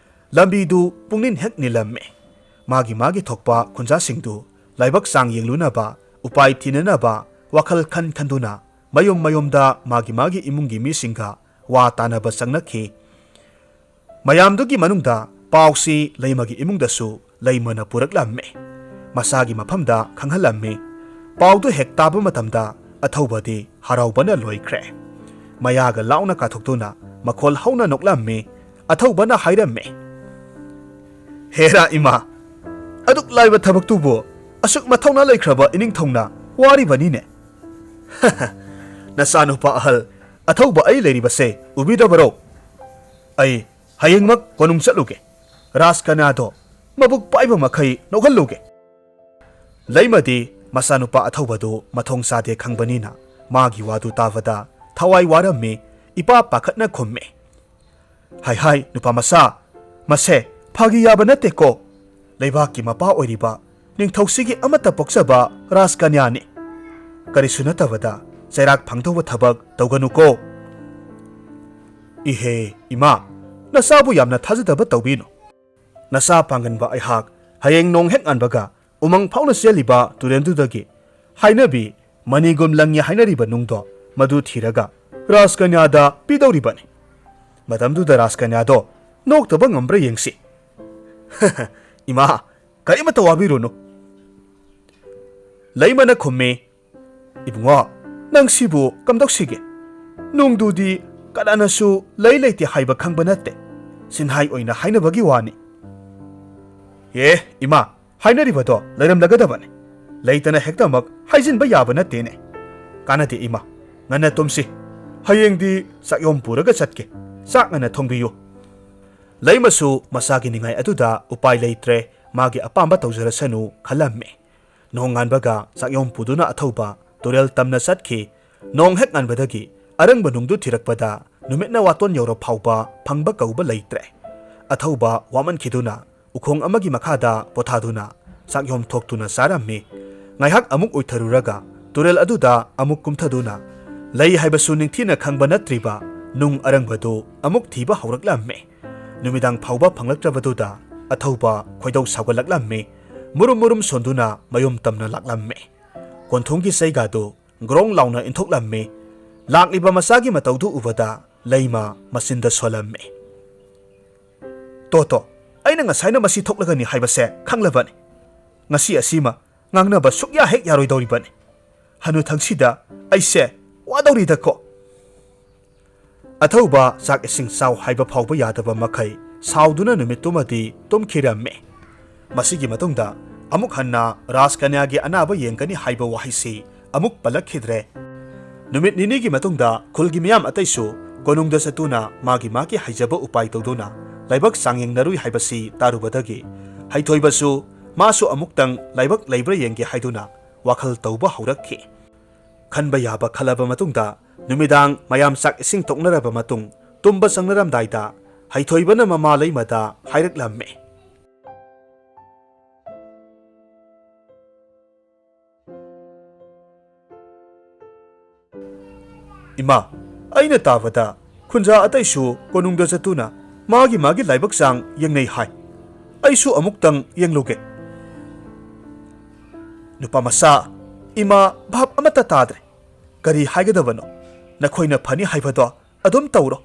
ꯂꯝꯕꯤꯗꯨ ꯄꯨꯡꯅꯤꯟ ꯍꯦꯛ ꯅꯤꯜꯂꯝꯃꯤ꯫ ꯃꯥꯒꯤ ꯃꯥꯒꯤ ꯊꯣꯛꯄ ꯈꯨꯟꯖꯥꯁꯤꯡꯗꯨ ꯂꯥꯏꯕꯛ ꯆꯥꯡ ꯌꯦꯡꯂꯨꯅꯕ, ꯎꯄꯥꯏ ꯊꯤꯅꯅꯕ ꯋꯥꯈꯜ ꯈꯟ ꯈꯟꯗꯨꯅ ꯃꯌꯨꯝ ꯃꯌꯨꯝꯗ ꯃꯥꯒꯤ ꯃꯥꯒꯤ ꯏꯃꯨꯡꯒꯤ ꯃꯤꯁꯤꯡꯒ ꯋꯥ ꯇꯥꯅꯕ ꯆꯪꯅꯈꯤ꯫ ꯃꯌꯥꯝꯗꯨꯒꯤ ꯃꯅꯨꯡꯗ ꯄꯥꯎꯁꯤ ꯂꯩꯃꯒꯤ ꯏꯃꯨꯡꯗꯁꯨ ꯂꯩꯃꯅ ꯄꯨꯔꯛꯂꯝꯃꯤ꯫ ꯃꯁꯥꯒꯤ ꯃꯐꯝꯗ ꯈꯪꯍꯜꯂꯝꯃꯤ꯫ ꯄꯥꯎꯗꯨ ꯍꯦꯛ ꯇꯥꯕ ꯃꯇꯝꯗ ꯑꯊꯧꯕꯗꯤ ꯍꯔꯥꯎꯕꯅ ꯂꯣꯏꯈ꯭ꯔꯦ꯫ ꯃꯌꯥꯒ ꯂꯥꯎꯅ ꯀꯥꯊꯣꯛꯇꯨꯅ ꯃꯈꯣꯜ ꯍꯧꯅ ꯅꯣꯛꯂꯝꯃꯤ꯫ ꯑꯊꯧꯕꯅ ꯍꯥꯏꯔꯝꯃꯤ, "ꯍꯦꯔꯥ ꯏꯃꯥ, ꯑꯗꯨꯛ ꯂꯥꯏꯕ ꯊꯕꯛꯇꯨꯕꯨ ꯑꯁꯨꯛ ꯃꯊꯧꯅꯥ ꯂꯩꯈ꯭ꯔꯕ ꯏꯅꯤꯡꯊꯧꯅ ꯋꯥꯔꯤꯕꯅꯤꯅꯦ꯫" "ꯅꯆꯥꯅꯨꯄꯥ ꯑꯍꯜ ꯑꯊꯧꯕ ꯑꯩ ꯂꯩꯔꯤꯕꯁꯦ ꯎꯕꯤꯗꯕꯔꯣ? ꯑꯩ ꯍꯌꯦꯡꯃꯛ ꯀꯣꯅꯨꯡ ꯆꯠꯂꯨꯒꯦ꯫ ꯔꯥꯖꯀꯅꯥꯗꯣ ꯃꯕꯨꯛ ꯄꯥꯏꯕ ꯃꯈꯩ ꯅꯣꯛꯍꯜꯂꯨꯒꯦ꯫" ꯂꯩꯃꯗꯤ ꯃꯆꯥꯅꯨꯄꯥ ꯑꯊꯧꯕꯗꯨ ꯃꯊꯣꯡ ꯆꯥꯗꯦ ꯈꯪꯕꯅꯤꯅ ꯃꯥꯒꯤ ꯋꯥꯗꯨ ꯇꯥꯕꯗ ꯊꯋꯥꯏ ꯋꯥꯔꯝꯃꯤ, ꯏꯄꯥ ꯄꯥꯈꯠꯅ ꯈꯨꯝꯃꯤ꯫ "ꯍꯥꯏ ꯍꯥꯏ, ꯅꯨꯄꯥ ꯃꯆꯥ, ꯃꯁꯦ ꯐꯥꯒꯤ ꯌꯥꯕ ꯅꯠꯇꯦꯀꯣ꯫ ꯂꯩꯕꯥꯛꯀꯤ ꯃꯄꯥ ꯑꯣꯏꯔꯤꯕ ꯅꯤꯡꯊꯧꯁꯤꯒꯤ ꯑꯃꯠꯇ ꯄꯣꯛꯆꯕ ꯔꯥꯖꯀꯟꯌꯥꯅꯤ꯫ ꯀꯔꯤꯁꯨ ꯅꯠꯇꯕꯗ ꯆꯩꯔꯥꯛ ꯐꯪꯗꯧꯕ ꯊꯕꯛ ꯇꯧꯒꯅꯨꯀꯣ꯫" "ꯏꯍꯦ, ꯏꯃꯥ, ꯅꯆꯥꯕꯨ ꯌꯥꯝꯅ ꯊꯥꯖꯗꯕ ꯇꯧꯕꯤꯅꯨ꯫ ꯅꯆꯥ ꯄꯥꯡꯒꯟꯕ ꯑꯩꯍꯥꯛ ꯍꯌꯦꯡ ꯅꯣꯡ ꯍꯦꯛ ꯉꯥꯟꯕꯒ ꯎꯃꯪ ꯐꯥꯎꯅ ꯆꯦꯜꯂꯤꯕ ꯇꯨꯔꯦꯜꯗꯨꯗꯒꯤ ꯍꯩꯅꯕꯤ ꯃꯅꯤꯒꯨꯝ ꯂꯪꯉꯤ ꯍꯥꯏꯅꯔꯤꯕ ꯅꯨꯡꯗꯣ ꯃꯗꯨ ꯊꯤꯔꯒ ꯔꯥꯖꯀꯟꯌꯥꯗ ꯄꯤꯗꯧꯔꯤꯕꯅꯤ꯫ ꯃꯇꯝꯗꯨꯗ ꯔꯥꯖꯀꯟꯌꯥꯗꯣ ꯅꯣꯛꯇꯕ ꯉꯝꯕ꯭ꯔꯥ ꯌꯦꯡꯁꯤ꯫" "ꯏꯃꯥ, ꯀꯔꯤꯃꯠꯇ ꯋꯥꯕꯤꯔꯨꯅꯨ꯫" ꯂꯩꯃꯅ ꯈꯨꯝꯃꯤ, "ꯏꯕꯨꯡꯉꯣ, ꯅꯪ ꯁꯤꯕꯨ ꯀꯝꯗꯧꯁꯤꯒꯦ? ꯅꯨꯡꯗꯨꯗꯤ ꯀꯅꯥꯅꯁꯨ ꯂꯩ ꯂꯩꯇꯦ ꯍꯥꯏꯕ ꯈꯪꯕ ꯅꯠꯇꯦ꯫ ꯁꯤꯟꯍꯥꯏ ꯑꯣꯏꯅ ꯍꯥꯏꯅꯕꯒꯤ ꯋꯥꯅꯤ꯫ ꯑꯦ, ꯏꯃꯥ, ꯍꯥꯏꯅꯔꯤꯕꯗꯣ ꯂꯩꯔꯝꯂꯒꯗꯕꯅꯤ꯫ ꯂꯩꯇꯅ ꯍꯦꯛꯇꯃꯛ ꯍꯥꯏꯖꯤꯟꯕ ꯌꯥꯕ ꯅꯠꯇꯦꯅꯦ꯫ ꯀꯥꯟꯅꯗꯦ ꯏꯃꯥ, ꯉꯟꯅ ꯇꯨꯝꯁꯤ꯫ ꯍꯌꯦꯡꯗꯤ ꯆꯥꯛꯌꯣꯝ ꯄꯨꯔꯒ ꯆꯠꯀꯦ꯫ ꯆꯥꯛ ꯉꯟꯅ ꯊꯣꯡꯕꯤꯌꯨ꯫ ꯂꯩꯃꯁꯨ ꯃꯆꯥꯒꯤ ꯅꯤꯡꯉꯥꯏ ꯑꯗꯨꯗ ꯎꯄꯥꯏ ꯂꯩꯇ꯭ꯔꯦ, ꯃꯥꯒꯤ ꯑꯄꯥꯝꯕ ꯇꯧꯖꯔꯁꯅꯨ ꯈꯜꯂꯝꯃꯤ꯫ ꯅꯣꯡꯉꯥꯟꯕꯒ ꯆꯥꯛꯌꯣꯝ ꯄꯨꯗꯨꯅ ꯑꯊꯧꯕ ꯇꯨꯔꯦꯜ ꯇꯝꯅ ꯆꯠꯈꯤ꯫ ꯅꯣꯡ ꯍꯦꯛ ꯉꯥꯟꯕꯗꯒꯤ ꯑꯔꯪꯕ ꯅꯨꯡꯗꯨ ꯊꯤꯔꯛꯄꯗ ꯅꯨꯃꯤꯠꯅ ꯋꯥꯇꯣꯟ ꯌꯧꯔ ꯐꯥꯎꯕ ꯐꯪꯕ ꯀꯧꯕ ꯂꯩꯇ꯭ꯔꯦ꯫ ꯑꯊꯧꯕ ꯋꯥꯃꯟꯈꯤꯗꯨꯅ ꯎꯈꯣꯡ ꯑꯃꯒꯤ ꯃꯈꯥꯗ ꯄꯣꯊꯥꯗꯨꯅ ꯆꯥꯛꯌꯣꯝ ꯊꯣꯛꯇꯨꯅ ꯆꯥꯔꯝꯃꯤ꯫ ꯉꯥꯏꯍꯥꯛ ꯑꯃꯨꯛ ꯑꯣꯏꯊꯔꯨꯔꯒ ꯇꯨꯔꯦꯜ ꯑꯗꯨꯗ ꯑꯃꯨꯛ ꯀꯨꯝꯊꯗꯨꯅ ꯂꯩ ꯍꯥꯏꯕꯁꯨ ꯅꯤꯡꯊꯤꯅ ꯈꯪꯕ ꯅꯠꯇ꯭ꯔꯤꯕ ꯅꯨꯡ ꯑꯔꯪꯕꯗꯨ ꯑꯃꯨꯛ ꯊꯤꯕ ꯍꯧꯔꯛꯂꯝꯃꯤ꯫ ꯅꯨꯃꯤꯗꯥꯡ ꯐꯥꯎꯕ ꯐꯪꯂꯛꯇ꯭ꯔꯕꯗꯨꯗ ꯑꯊꯧꯕ ꯈꯣꯏꯗꯧ ꯁꯥꯎꯒꯠꯂꯛꯂꯝꯃꯤ꯫ ꯃꯨꯔꯨꯝ ꯃꯨꯔꯨꯝ ꯁꯣꯟꯗꯨꯅ ꯃꯌꯨꯝ ꯇꯝꯅ ꯂꯥꯛꯂꯝꯃꯤ꯫ ꯀꯣꯟꯊꯣꯡꯒꯤ ꯆꯩꯒꯥꯗꯨ ꯒ꯭ꯔꯣꯡ ꯂꯥꯎꯅ ꯏꯟꯊꯣꯛꯂꯝꯃꯤ꯫ ꯂꯥꯛꯂꯤꯕ ꯃꯆꯥꯒꯤ ꯃꯇꯧꯗꯨ ꯎꯕꯗ ꯂꯩꯃ ꯃꯆꯤꯟꯗ ꯁꯣꯜꯂꯝꯃꯤ꯫ "ꯇꯣ ꯇꯣ, ꯑꯩꯅ ꯉꯁꯥꯏꯅ ꯃꯁꯤ ꯊꯣꯛꯂꯒꯅꯤ ꯍꯥꯏꯕꯁꯦ ꯈꯪꯂꯕꯅꯤ꯫ ꯉꯁꯤ ꯑꯁꯤꯃ ꯉꯥꯡꯅꯕ ꯁꯨꯛꯌꯥ ꯍꯦꯛ ꯌꯥꯔꯣꯏꯗꯧꯔꯤꯕꯅꯤ꯫ ꯍꯅꯨꯊꯪꯁꯤꯗ ꯑꯩꯁꯦ ꯋꯥꯗꯧꯔꯤꯗꯀꯣ꯫" ꯑꯊꯧꯕ ꯆꯥꯛ ꯏꯁꯤꯡ ꯆꯥꯎ ꯍꯥꯏꯕ ꯐꯥꯎꯕ ꯌꯥꯗꯕ ꯃꯈꯩ ꯁꯥꯎꯗꯨꯅ ꯅꯨꯃꯤꯠꯇꯨꯃꯗꯤ ꯇꯨꯝꯈꯤꯔꯝꯃꯤ꯫ ꯃꯁꯤꯒꯤ ꯃꯇꯨꯡꯗ ꯑꯃꯨꯛ ꯍꯟꯅ ꯔꯥꯖꯀꯟꯌꯥꯒꯤ ꯑꯅꯥꯕ ꯌꯦꯡꯒꯅꯤ ꯍꯥꯏꯕ ꯋꯥꯍꯩꯁꯤ ꯑꯃꯨꯛ ꯄꯜꯂꯛꯈꯤꯗ꯭ꯔꯦ꯫ ꯅꯨꯃꯤꯠ ꯅꯤꯅꯤꯒꯤ ꯃꯇꯨꯡꯗ ꯈꯨꯜꯒꯤ ꯃꯤꯌꯥꯝ ꯑꯇꯩꯁꯨ ꯀꯣꯅꯨꯡꯗ ꯆꯠꯇꯨꯅ ꯃꯥꯒꯤ ꯃꯥꯒꯤ ꯍꯩꯖꯕ ꯎꯄꯥꯏ ꯇꯧꯗꯨꯅ ꯂꯥꯏꯕꯛ ꯆꯥꯡꯌꯦꯡꯅꯔꯨꯏ ꯍꯥꯏꯕꯁꯤ ꯇꯥꯔꯨꯕꯗꯒꯤ ꯍꯩꯊꯣꯏꯕꯁꯨ ꯃꯥꯁꯨ ꯑꯃꯨꯛꯇꯪ ꯂꯥꯏꯕꯛ ꯂꯩꯕ꯭ꯔꯥ ꯌꯦꯡꯒꯦ ꯍꯥꯏꯗꯨꯅ ꯋꯥꯈꯜ ꯇꯧꯕ ꯍꯧꯔꯛꯈꯤ꯫ ꯈꯟꯕ ꯌꯥꯕ ꯈꯜꯂꯕ ꯃꯇꯨꯡꯗ ꯅꯨꯃꯤꯗꯥꯡ ꯃꯌꯥꯝ ꯆꯥꯛ ꯏꯁꯤꯡ ꯇꯣꯛꯅꯔꯕ ꯃꯇꯨꯡ ꯇꯨꯝꯕ ꯆꯪꯅꯔꯝꯗꯥꯏꯗ ꯍꯩꯊꯣꯏꯕꯅ ꯃꯃꯥ ꯂꯩꯃꯗ ꯍꯥꯏꯔꯛꯂꯝꯃꯤ꯫ "ꯏꯃꯥ, ꯑꯩꯅ ꯇꯥꯕꯗ ꯈꯨꯟꯖꯥ ꯑꯇꯩꯁꯨ ꯀꯣꯅꯨꯡꯗ ꯆꯠꯇꯨꯅ ꯃꯥꯒꯤ ꯃꯥꯒꯤ ꯂꯥꯏꯕꯛ ꯆꯥꯡ ꯌꯦꯡꯅꯩ ꯍꯥꯏ꯫ ꯑꯩꯁꯨ ꯑꯃꯨꯛꯇꯪ ꯌꯦꯡꯂꯨꯒꯦ꯫" "ꯅꯨꯄꯥ ꯃꯆꯥ, ꯏꯃꯥ ꯚꯥꯞ ꯑꯃꯠꯇ ꯇꯥꯗ꯭ꯔꯦ꯫ ꯀꯔꯤ ꯍꯥꯏꯒꯗꯕꯅꯣ? ꯅꯈꯣꯏꯅ ꯐꯅꯤ ꯍꯥꯏꯕꯗꯣ ꯑꯗꯨꯝ ꯇꯧꯔꯣ꯫"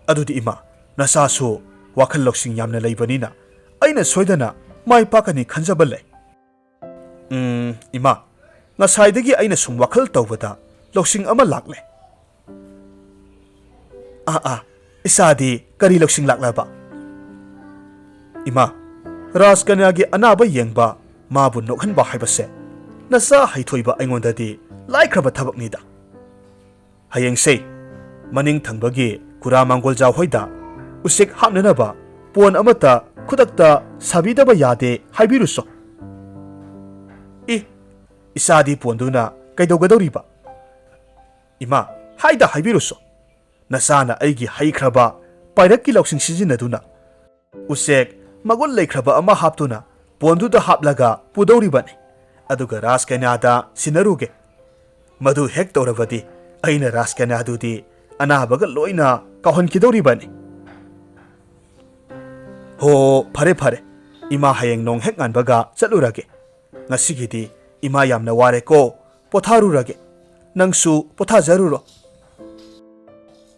"ꯑꯗꯨꯗꯤ ꯏꯃꯥ, ꯅꯆꯥꯁꯨ ꯋꯥꯈꯜ ꯂꯧꯁꯤꯡ ꯌꯥꯝꯅ ꯂꯩꯕꯅꯤꯅ ꯑꯩꯅ ꯁꯣꯏꯗꯅ ꯃꯥꯏ ꯄꯥꯛꯀꯅꯤ ꯈꯟꯖꯕ ꯂꯩ꯫" "ꯎꯝ, ꯏꯃꯥ, ꯉꯁꯥꯏꯗꯒꯤ ꯑꯩꯅ ꯁꯨꯝ ꯋꯥꯈꯜ ꯇꯧꯕꯗ ꯂꯧꯁꯤꯡ ꯑꯃ ꯂꯥꯛꯂꯦ꯫ ꯑꯥ, ꯑꯥ, ꯏꯆꯥꯗꯤ ꯀꯔꯤ ꯂꯧꯁꯤꯡ ꯂꯥꯛꯂꯕ? ꯏꯃꯥ, ꯔꯥꯖꯀꯟꯌꯥꯒꯤ ꯑꯅꯥꯕ ꯌꯦꯡꯕ, ꯃꯥꯕꯨ ꯅꯣꯛꯍꯟꯕ ꯍꯥꯏꯕꯁꯦ ꯅꯆꯥ ꯍꯩꯊꯣꯏꯕ ꯑꯩꯉꯣꯟꯗꯗꯤ ꯂꯥꯏꯈ꯭ꯔꯕ ꯊꯕꯛꯅꯤꯗ꯫ ꯍꯌꯦꯡꯁꯦ ꯃꯅꯤꯡ ꯊꯪꯕꯒꯤ ꯈꯨꯔꯥ ꯃꯥꯡꯒꯣꯜꯖꯥꯎ ꯍꯣꯏꯗ ꯎꯆꯦꯛ ꯍꯥꯞꯅꯅꯕ ꯄꯣꯟ ꯑꯃꯠꯇ ꯈꯨꯗꯛꯇ ꯁꯥꯕꯤꯗꯕ ꯌꯥꯗꯦ ꯍꯥꯏꯕꯤꯔꯨꯁꯣ꯫ ꯏ, ꯏꯆꯥꯗꯤ ꯄꯣꯟꯗꯨꯅ ꯀꯩꯗꯧꯒꯗꯧꯔꯤꯕ? ꯏꯃꯥ, ꯍꯥꯏꯗ ꯍꯥꯏꯕꯤꯔꯨꯁꯣ꯫ ꯅꯆꯥꯅ ꯑꯩꯒꯤ ꯍꯩꯈ꯭ꯔꯕ ꯄꯥꯏꯔꯛꯀꯤ ꯂꯧꯁꯤꯡ ꯁꯤꯖꯤꯟꯅꯗꯨꯅ ꯎꯆꯦꯛ ꯃꯒꯨꯟ ꯂꯩꯈ꯭ꯔꯕ ꯑꯃ ꯍꯥꯞꯇꯨꯅ ꯄꯣꯟꯗꯨꯗ ꯍꯥꯞꯂꯒ ꯄꯨꯗꯧꯔꯤꯕꯅꯤ꯫ ꯑꯗꯨꯒ ꯔꯥꯖꯀꯟꯌꯥꯗ ꯁꯤꯟꯅꯔꯨꯒꯦ꯫ ꯃꯗꯨ ꯍꯦꯛ ꯇꯧꯔꯕꯗꯤ ꯑꯩꯅ ꯔꯥꯖꯀꯟꯌꯥꯗꯨꯗꯤ ꯑꯅꯥꯕꯒ ꯂꯣꯏꯅ ꯀꯥꯎꯍꯟꯈꯤꯗꯧꯔꯤꯕꯅꯤ꯫ ꯍꯣ, ꯐꯔꯦ, ꯐꯔꯦ꯫ ꯏꯃꯥ ꯍꯌꯦꯡ ꯅꯣꯡ ꯍꯦꯛ ꯉꯥꯟꯕꯒ ꯆꯠꯂꯨꯔꯒꯦ꯫ ꯉꯁꯤꯒꯤꯗꯤ ꯏꯃꯥ ꯌꯥꯝꯅ ꯋꯥꯔꯦꯀꯣ꯫ ꯄꯣꯊꯥꯔꯨꯔꯒꯦ꯫ ꯅꯪꯁꯨ ꯄꯣꯊꯥꯖꯔꯨꯔꯣ꯫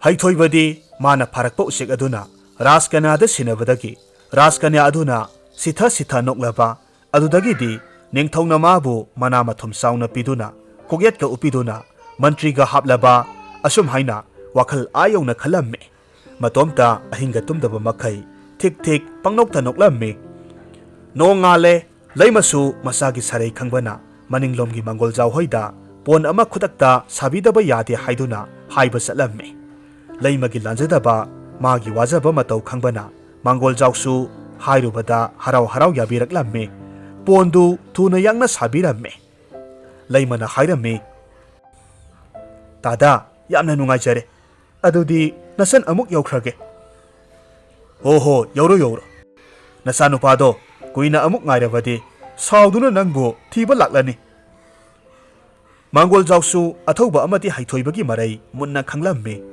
ꯍꯩꯊꯣꯏꯕꯗꯤ ꯃꯥꯅ ꯐꯥꯔꯛꯄ ꯎꯆꯦꯛ ꯑꯗꯨꯅ ꯔꯥꯖꯀꯟꯌꯥꯗ ꯁꯤꯟꯅꯕꯗꯒꯤ ꯔꯥꯖꯀꯟꯌꯥ ꯑꯗꯨꯅ ꯁꯤꯊ ꯁꯤꯊ ꯅꯣꯛꯂꯕ ꯑꯗꯨꯗꯒꯤꯗꯤ ꯅꯤꯡꯊꯧꯅ ꯃꯥꯕꯨ ꯃꯅꯥ ꯃꯊꯨꯝ ꯆꯥꯎꯅ ꯄꯤꯗꯨꯅ ꯈꯣꯡꯌꯦꯠꯀ ꯎꯞꯄꯤꯗꯨꯅ ꯃꯟꯇ꯭ꯔꯤꯒ ꯍꯥꯞꯂꯕ ꯑꯁꯨꯝ ꯍꯥꯏꯅ ꯋꯥꯈꯜ ꯑꯥ ꯌꯧꯅ ꯈꯜꯂꯝꯃꯤ꯫ ꯃꯇꯣꯝꯇ ꯑꯍꯤꯡꯒ ꯇꯨꯝꯗꯕ ꯃꯈꯩ ꯊꯤꯛ ꯊꯤꯛ ꯄꯪꯅꯣꯛꯇ ꯅꯣꯛꯂꯝꯃꯤ꯫ ꯅꯣꯡ ꯉꯥꯜꯂꯦ꯫ ꯂꯩꯃꯁꯨ ꯃꯆꯥꯒꯤ ꯁꯥꯔꯩ ꯈꯪꯕꯅ ꯃꯅꯤꯡꯂꯣꯝꯒꯤ ꯃꯪꯒꯣꯜꯖꯥꯎ ꯍꯣꯏꯗ ꯄꯣꯟ ꯑꯃ ꯈꯨꯗꯛꯇ ꯁꯥꯕꯤꯗꯕ ꯌꯥꯗꯦ ꯍꯥꯏꯗꯨꯅ ꯍꯥꯏꯕ ꯆꯠꯂꯝꯃꯤ꯫ ꯂꯩꯃꯒꯤ ꯂꯥꯟꯖꯗꯕ, ꯃꯥꯒꯤ ꯋꯥꯖꯕ ꯃꯇꯧ ꯈꯪꯕꯅ ꯃꯪꯒꯣꯜꯖꯥꯎꯁꯨ ꯍꯥꯏꯔꯨꯕꯗ ꯍꯔꯥꯎ ꯍꯔꯥꯎ ꯌꯥꯕꯤꯔꯛꯂꯝꯃꯤ꯫ ꯄꯣꯟꯗꯨ ꯊꯨꯅ ꯌꯥꯡꯅ ꯁꯥꯕꯤꯔꯝꯃꯤ꯫ ꯂꯩꯃꯅ ꯍꯥꯏꯔꯝꯃꯤ, "ꯇꯥꯗꯥ, ꯌꯥꯝꯅ ꯅꯨꯡꯉꯥꯏꯖꯔꯦ꯫ ꯑꯗꯨꯗꯤ ꯅꯁꯟ ꯑꯃꯨꯛ ꯌꯧꯈ꯭ꯔꯒꯦ꯫" "ꯍꯣ ꯍꯣ, ꯌꯧꯔꯣ ꯌꯧꯔꯣ꯫ ꯅꯆꯥꯅꯨꯄꯥꯗꯣ ꯀꯨꯏꯅ ꯑꯃꯨꯛ ꯉꯥꯏꯔꯕꯗꯤ ꯁꯥꯎꯗꯨꯅ ꯅꯪꯕꯨ ꯊꯤꯕ ꯂꯥꯛꯂꯅꯤ꯫" ꯃꯥꯡꯒꯣꯜꯖꯥꯎꯁꯨ ꯑꯊꯧꯕ ꯑꯃꯗꯤ ꯍꯩꯊꯣꯏꯕꯒꯤ ꯃꯔꯩ ꯃꯨꯟꯅ ꯈꯪꯂꯝꯃꯤ꯫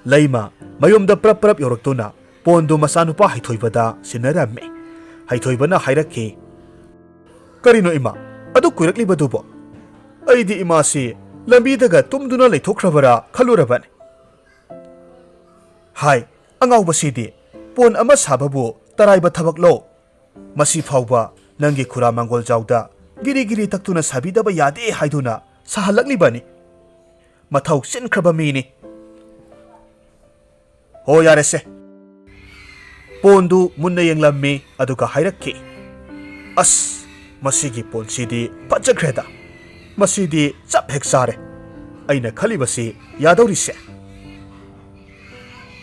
ꯂꯩꯃ ꯃꯌꯨꯝꯗ ꯄ꯭ꯔꯞ ꯄ꯭ꯔꯞ ꯌꯧꯔꯛꯇꯨꯅ ꯄꯣꯟꯗꯨ ꯃꯆꯥꯅꯨꯄꯥ ꯍꯩꯊꯣꯏꯕꯗ ꯁꯤꯟꯅꯔꯝꯃꯤ꯫ ꯍꯩꯊꯣꯏꯕꯅ ꯍꯥꯏꯔꯛꯈꯤ, "ꯀꯔꯤꯅꯣ ꯏꯃꯥ, ꯑꯗꯨ ꯀꯨꯏꯔꯛꯂꯤꯕꯗꯨꯕꯣ? ꯑꯩꯗꯤ ꯏꯃꯥꯁꯤ ꯂꯝꯕꯤꯗꯒ ꯇꯨꯝꯗꯨꯅ ꯂꯩꯊꯣꯛꯈ꯭ꯔꯕꯔꯥ ꯈꯜꯂꯨꯔꯕꯅꯤ꯫" "ꯍꯥꯏ, ꯑꯉꯥꯎꯕꯁꯤꯗꯤ, ꯄꯣꯟ ꯑꯃ ꯁꯥꯕꯕꯨ ꯇꯔꯥꯏꯕ ꯊꯕꯛꯂꯣ? ꯃꯁꯤ ꯐꯥꯎꯕ ꯅꯪꯒꯤ ꯈꯨꯔꯥ ꯃꯪꯒꯣꯜꯖꯥꯎꯗ ꯒꯤꯔꯤ ꯒꯤꯔꯤ ꯇꯛꯇꯨꯅ ꯁꯥꯕꯤꯗꯕ ꯌꯥꯗꯦ ꯍꯥꯏꯗꯨꯅ ꯁꯥꯍꯜꯂꯛꯂꯤꯕꯅꯤ꯫ ꯃꯊꯧ ꯆꯤꯟꯈ꯭ꯔꯕ ꯃꯤꯅꯤ꯫" "ꯍꯣ, ꯌꯥꯔꯦꯁꯦ꯫" ꯄꯣꯟꯗꯨ ꯃꯨꯟꯅ ꯌꯦꯡꯂꯝꯃꯤ, ꯑꯗꯨꯒ ꯍꯥꯏꯔꯛꯈꯤ, "ꯑꯁ, ꯃꯁꯤꯒꯤ ꯄꯣꯟꯁꯤꯗꯤ ꯐꯖꯈ꯭ꯔꯦꯗ꯫ ꯃꯁꯤꯗꯤ ꯆꯞ ꯍꯦꯛ ꯆꯥꯔꯦ꯫ ꯑꯩꯅ ꯈꯜꯂꯤꯕꯁꯤ ꯌꯥꯗꯧꯔꯤꯁꯦ꯫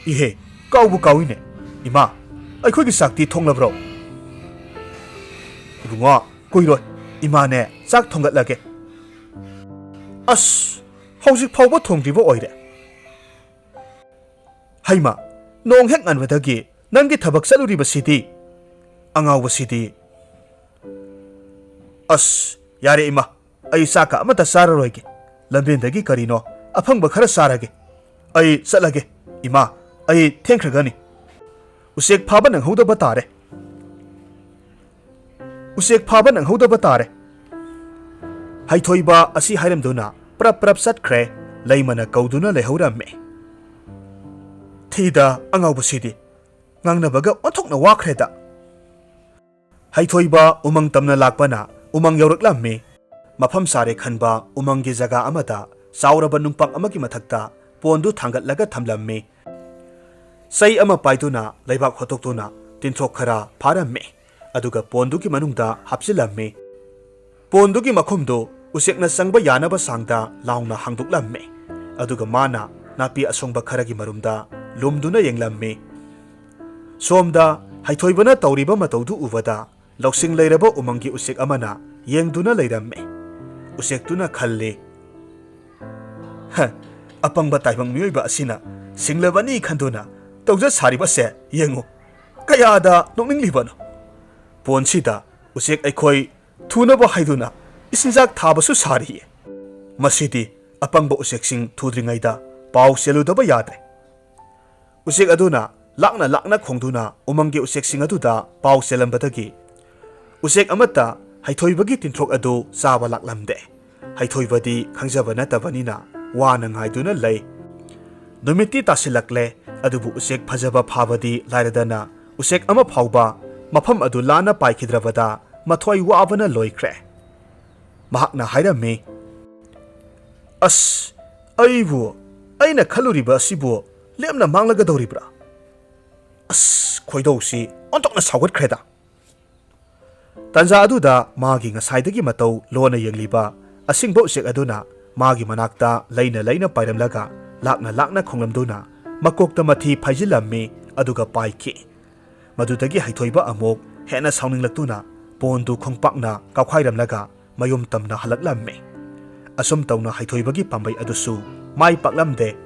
ꯏꯍꯦ, ꯀꯥꯎꯕꯨ ꯀꯥꯎꯏꯅꯦ꯫ ꯏꯃꯥ, ꯑꯩꯈꯣꯏꯒꯤ ꯆꯥꯛꯇꯤ ꯊꯣꯡꯂꯕ꯭ꯔꯣ?" "ꯏꯕꯨꯡꯉꯣ, ꯀꯨꯏꯔꯣꯏ꯫ ꯏꯃꯥꯅꯦ ꯆꯥꯛ ꯊꯣꯡꯒꯠꯂꯒꯦ꯫" "ꯑꯁ, ꯍꯧꯖꯤꯛ ꯐꯥꯎꯕ ꯊꯣꯡꯗ꯭ꯔꯤꯕ ꯑꯣꯏꯔꯦ꯫ ꯍꯩꯃꯥ, ꯅꯣꯡ ꯍꯦꯛ ꯉꯟꯕꯗꯒꯤ ꯅꯪꯒꯤ ꯊꯕꯛ ꯆꯠꯂꯨꯔꯤꯕꯁꯤꯗꯤ?" ꯑꯉꯥꯎꯕꯁꯤꯗꯤ꯫ "ꯑꯁ, ꯌꯥꯔꯦ ꯏꯃꯥ, ꯑꯩ ꯆꯥꯛꯀ ꯑꯃꯠꯇ ꯆꯥꯔꯔꯣꯏꯒꯦ꯫ ꯂꯝꯕꯦꯟꯗꯒꯤ ꯀꯔꯤꯅꯣ ꯑꯐꯪꯕ ꯈꯔ ꯆꯥꯔꯒꯦ꯫ ꯑꯩ ꯆꯠꯂꯒꯦ꯫ ꯏꯃꯥ, ꯑꯩ ꯊꯦꯡꯈ꯭ꯔꯒꯅꯤ꯫ ꯎꯆꯦꯛ ꯐꯥꯕ ꯅꯪꯍꯧꯗꯕ ꯇꯥꯔꯦ꯫ ꯎꯆꯦꯛ ꯐꯥꯕ ꯅꯪꯍꯧꯗꯕ ꯇꯥꯔꯦ꯫" ꯍꯩꯊꯣꯏꯕ ꯑꯁꯤ ꯍꯥꯏꯔꯝꯗꯨꯅ ꯄ꯭ꯔꯞ ꯄ꯭ꯔꯞ ꯆꯠꯈ꯭ꯔꯦ꯫ ꯂꯩꯃꯅ ꯀꯧꯗꯨꯅ ꯂꯩꯍꯧꯔꯝꯃꯦ꯫ "ꯊꯤꯗ, ꯑꯉꯥꯎꯕꯁꯤꯗꯤ꯫ ꯉꯥꯡꯅꯕꯒ ꯑꯣꯟꯊꯣꯛꯅ ꯋꯥꯈ꯭ꯔꯦꯗ꯫" ꯍꯩꯊꯣꯏꯕ ꯎꯃꯪ ꯇꯝꯅ ꯂꯥꯛꯄꯅ ꯎꯃꯪ ꯌꯧꯔꯛꯂꯝꯃꯤ꯫ ꯃꯐꯝ ꯆꯥꯔꯦ ꯈꯟꯕ ꯎꯃꯪꯒꯤ ꯖꯒꯥ ꯑꯃꯗ ꯆꯥꯎꯔꯕ ꯅꯨꯡꯄꯥꯛ ꯑꯃꯒꯤ ꯃꯊꯛꯇ ꯄꯣꯟꯗꯨ ꯊꯥꯡꯒꯠꯂꯒ ꯊꯝꯂꯝꯃꯤ꯫ ꯆꯩ ꯑꯃ ꯄꯥꯏꯗꯨꯅ ꯂꯩꯕꯥꯛ ꯍꯣꯠꯇꯣꯛꯇꯨꯅ ꯇꯤꯟꯊ꯭ꯔꯣꯛ ꯈꯔ ꯐꯥꯔꯝꯃꯤ꯫ ꯑꯗꯨꯒ ꯄꯣꯟꯗꯨꯒꯤ ꯃꯅꯨꯡꯗ ꯍꯥꯞꯆꯤꯜꯂꯝꯃꯤ꯫ ꯄꯣꯟꯗꯨꯒꯤ ꯃꯈꯨꯝꯗꯨ ꯎꯆꯦꯛꯅ ꯆꯪꯕ ꯌꯥꯅꯕ ꯆꯥꯡꯗ ꯂꯥꯎꯅ ꯍꯥꯡꯗꯣꯛꯂꯝꯃꯤ꯫ ꯑꯗꯨꯒ ꯃꯥꯅ ꯅꯥꯄꯤ ꯑꯁꯣꯡꯕ ꯈꯔꯒꯤ ꯃꯔꯨꯝꯗ ꯂꯨꯝꯗꯨꯅ ꯌꯦꯡꯂꯝꯃꯤ꯫ ꯁꯣꯝꯗ ꯍꯩꯊꯣꯏꯕꯅ ꯇꯧꯔꯤꯕ ꯃꯇꯧꯗꯨ ꯎꯕꯗ ꯂꯧꯁꯤꯡ ꯂꯩꯔꯕ ꯎꯃꯪꯒꯤ ꯎꯆꯦꯛ ꯑꯃꯅ ꯌꯦꯡꯗꯨꯅ ꯂꯩꯔꯝꯃꯤ꯫ ꯎꯆꯦꯛꯇꯨꯅ ꯈꯜꯂꯤ, "ꯍ, ꯑꯄꯪꯕ ꯇꯥꯏꯕꯪ ꯃꯤꯑꯣꯏꯕ ꯑꯁꯤꯅ ꯁꯤꯡꯂꯕꯅꯤ ꯈꯟꯗꯨꯅ ꯇꯧꯖ ꯁꯥꯔꯤꯕꯁꯦ ꯌꯦꯡꯉꯨ, ꯀꯌꯥꯗ ꯅꯣꯛꯅꯤꯡꯂꯤꯕꯅꯣ꯫ ꯄꯣꯟꯁꯤꯗ ꯎꯆꯦꯛ ꯑꯩꯈꯣꯏ ꯊꯨꯅꯕ ꯍꯥꯏꯗꯨꯅ ꯏꯆꯤꯟꯖꯥꯛ ꯊꯥꯕꯁꯨ ꯁꯥꯔꯤꯌꯦ꯫ ꯃꯁꯤꯗꯤ ꯑꯄꯪꯕ ꯎꯆꯦꯛꯁꯤꯡ ꯊꯨꯗ꯭ꯔꯤꯉꯩꯗ ꯄꯥꯎ ꯆꯦꯜꯂꯨꯗꯕ ꯌꯥꯗ꯭ꯔꯦ꯫" ꯎꯆꯦꯛ ꯑꯗꯨꯅ ꯂꯥꯛꯅ ꯂꯥꯛꯅ ꯈꯣꯡꯗꯨꯅ ꯎꯃꯪꯒꯤ ꯎꯆꯦꯛꯁꯤꯡ ꯑꯗꯨꯗ ꯄꯥꯎ ꯆꯦꯜꯂꯝꯕꯗꯒꯤ ꯎꯆꯦꯛ ꯑꯃꯠꯇ ꯍꯩꯊꯣꯏꯕꯒꯤ ꯇꯤꯟꯊ꯭ꯔꯣꯛ ꯑꯗꯨ ꯆꯥꯕ ꯂꯥꯛꯂꯝꯗꯦ꯫ ꯍꯩꯊꯣꯏꯕꯗꯤ ꯈꯪꯖꯕ ꯅꯠꯇꯕꯅꯤꯅ ꯋꯥꯅ ꯉꯥꯏꯗꯨꯅ ꯂꯩ꯫ ꯅꯨꯃꯤꯠꯇꯤ ꯇꯥꯁꯤꯜꯂꯛꯂꯦ, ꯑꯗꯨꯕꯨ ꯎꯆꯦꯛ ꯐꯖꯕ ꯐꯥꯕꯗꯤ ꯂꯥꯏꯔꯗꯅ ꯎꯆꯦꯛ ꯑꯃ ꯐꯥꯎꯕ ꯃꯐꯝ ꯑꯗꯨ ꯂꯥꯟꯅ ꯄꯥꯏꯈꯤꯗ꯭ꯔꯕꯗ ꯃꯊ꯭ꯋꯥꯏ ꯋꯥꯕꯅ ꯂꯣꯏꯈ꯭ꯔꯦ꯫ ꯃꯍꯥꯛꯅ ꯍꯥꯏꯔꯝꯃꯤ, "ꯑꯁ, ꯑꯩꯕꯨ, ꯑꯩꯅ ꯈꯜꯂꯨꯔꯤꯕ ꯑꯁꯤꯕꯨ ꯂꯦꯝꯅ ꯃꯥꯡꯂꯒꯗꯧꯔꯤꯕ꯭ꯔꯥ? ꯑꯁ, ꯈꯣꯏꯗꯧꯁꯤ ꯑꯣꯟꯊꯣꯛꯅ ꯁꯥꯎꯒꯠꯈ꯭ꯔꯦꯗ꯫ ꯇꯥꯟꯖꯥ ꯑꯗꯨꯗ ꯃꯥꯒꯤ ꯉꯁꯥꯏꯗꯒꯤ ꯃꯇꯧ ꯂꯣꯟꯅ ꯌꯦꯡꯂꯤꯕ ꯑꯁꯤꯡꯕ ꯎꯆꯦꯛ ꯑꯗꯨꯅ ꯃꯥꯒꯤ ꯃꯅꯥꯛꯇ ꯂꯩꯅ ꯂꯩꯅ ꯄꯥꯏꯔꯝꯂꯒ ꯂꯥꯛꯅ ꯂꯥꯛꯅ ꯈꯣꯡꯂꯝꯗꯨꯅ ꯃꯀꯣꯛꯇ ꯃꯊꯤ ꯐꯥꯏꯖꯤꯜꯂꯝꯃꯤ, ꯑꯗꯨꯒ ꯄꯥꯏꯈꯤ꯫ ꯃꯗꯨꯗꯒꯤ ꯍꯩꯊꯣꯏꯕ ꯑꯃꯨꯛ ꯍꯦꯟꯅ ꯁꯥꯎꯅꯤꯡꯂꯛꯇꯨꯅ ꯄꯣꯟꯗꯨ ꯈꯣꯡꯄꯥꯛꯅ ꯀꯥꯎꯈꯥꯏꯔꯝꯂꯒ ꯃꯌꯨꯝ ꯇꯝꯅ ꯍꯜꯂꯛꯂꯝꯃꯤ꯫ ꯑꯁꯨꯝ ꯇꯧꯅ ꯍꯩꯊꯣꯏꯕꯒꯤ ꯄꯥꯝꯕꯩ ꯑꯗꯨꯁꯨ ꯃꯥꯏ ꯄꯥꯛꯂꯝꯗꯦ꯫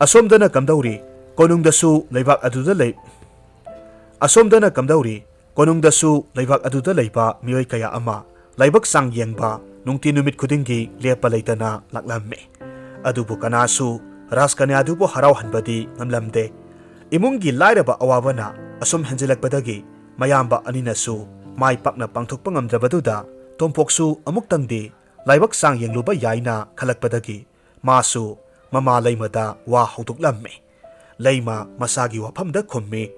ꯑꯁꯣꯝꯗꯅ ꯀꯝꯗꯧꯔꯤ? ꯀꯣꯅꯨꯡꯗꯁꯨ ꯂꯩꯕꯥꯛ ꯑꯗꯨꯗ ꯂꯩ-, ꯑꯁꯣꯝꯗꯅ ꯀꯝꯗꯧꯔꯤ? ꯀꯣꯅꯨꯡꯗꯁꯨ ꯂꯩꯕꯥꯛ ꯑꯗꯨꯗ ꯂꯩꯕ ꯃꯤꯑꯣꯏ ꯀꯌꯥ ꯑꯃ ꯂꯥꯏꯕꯛ ꯆꯥꯡ ꯌꯦꯡꯕ ꯅꯨꯡꯇꯤ ꯅꯨꯃꯤꯠ ꯈꯨꯗꯤꯡꯒꯤ ꯂꯦꯞꯄ ꯂꯩꯇꯅ ꯂꯥꯛꯂꯝꯃꯤ꯫ ꯑꯗꯨꯕꯨ ꯀꯅꯥꯁꯨ ꯔꯥꯖꯀꯟꯌꯥꯗꯨꯕꯨ ꯍꯔꯥꯎꯍꯟꯕꯗꯤ ꯉꯝꯂꯝꯗꯦ꯫ ꯏꯃꯨꯡꯒꯤ ꯂꯥꯏꯔꯕ ꯑꯋꯥꯕꯅ ꯑꯁꯨꯝ ꯍꯦꯟꯖꯤꯜꯂꯛꯄꯗꯒꯤ ꯃꯌꯥꯝꯕ ꯑꯅꯤꯅꯁꯨ ꯃꯥꯏ ꯄꯥꯛꯅ ꯄꯥꯡꯊꯣꯛꯄ ꯉꯝꯗ꯭ꯔꯕꯗꯨꯗ ꯇꯣꯝꯄꯣꯛꯁꯨ ꯑꯃꯨꯛꯇꯪꯗꯤ ꯂꯥꯏꯕꯛ ꯆꯥꯡ ꯌꯦꯡꯂꯨꯕ ꯌꯥꯏꯅ ꯈꯜꯂꯛꯄꯗꯒꯤ ꯃꯥꯁꯨ ꯃꯃꯥ ꯂꯩꯃꯗ ꯋꯥ ꯍꯧꯗꯣꯛꯂꯝꯃꯤ꯫ ꯂꯩꯃ ꯃꯁꯥꯒꯤ ꯋꯥꯐꯝꯗ ꯈꯨꯝꯃꯤ,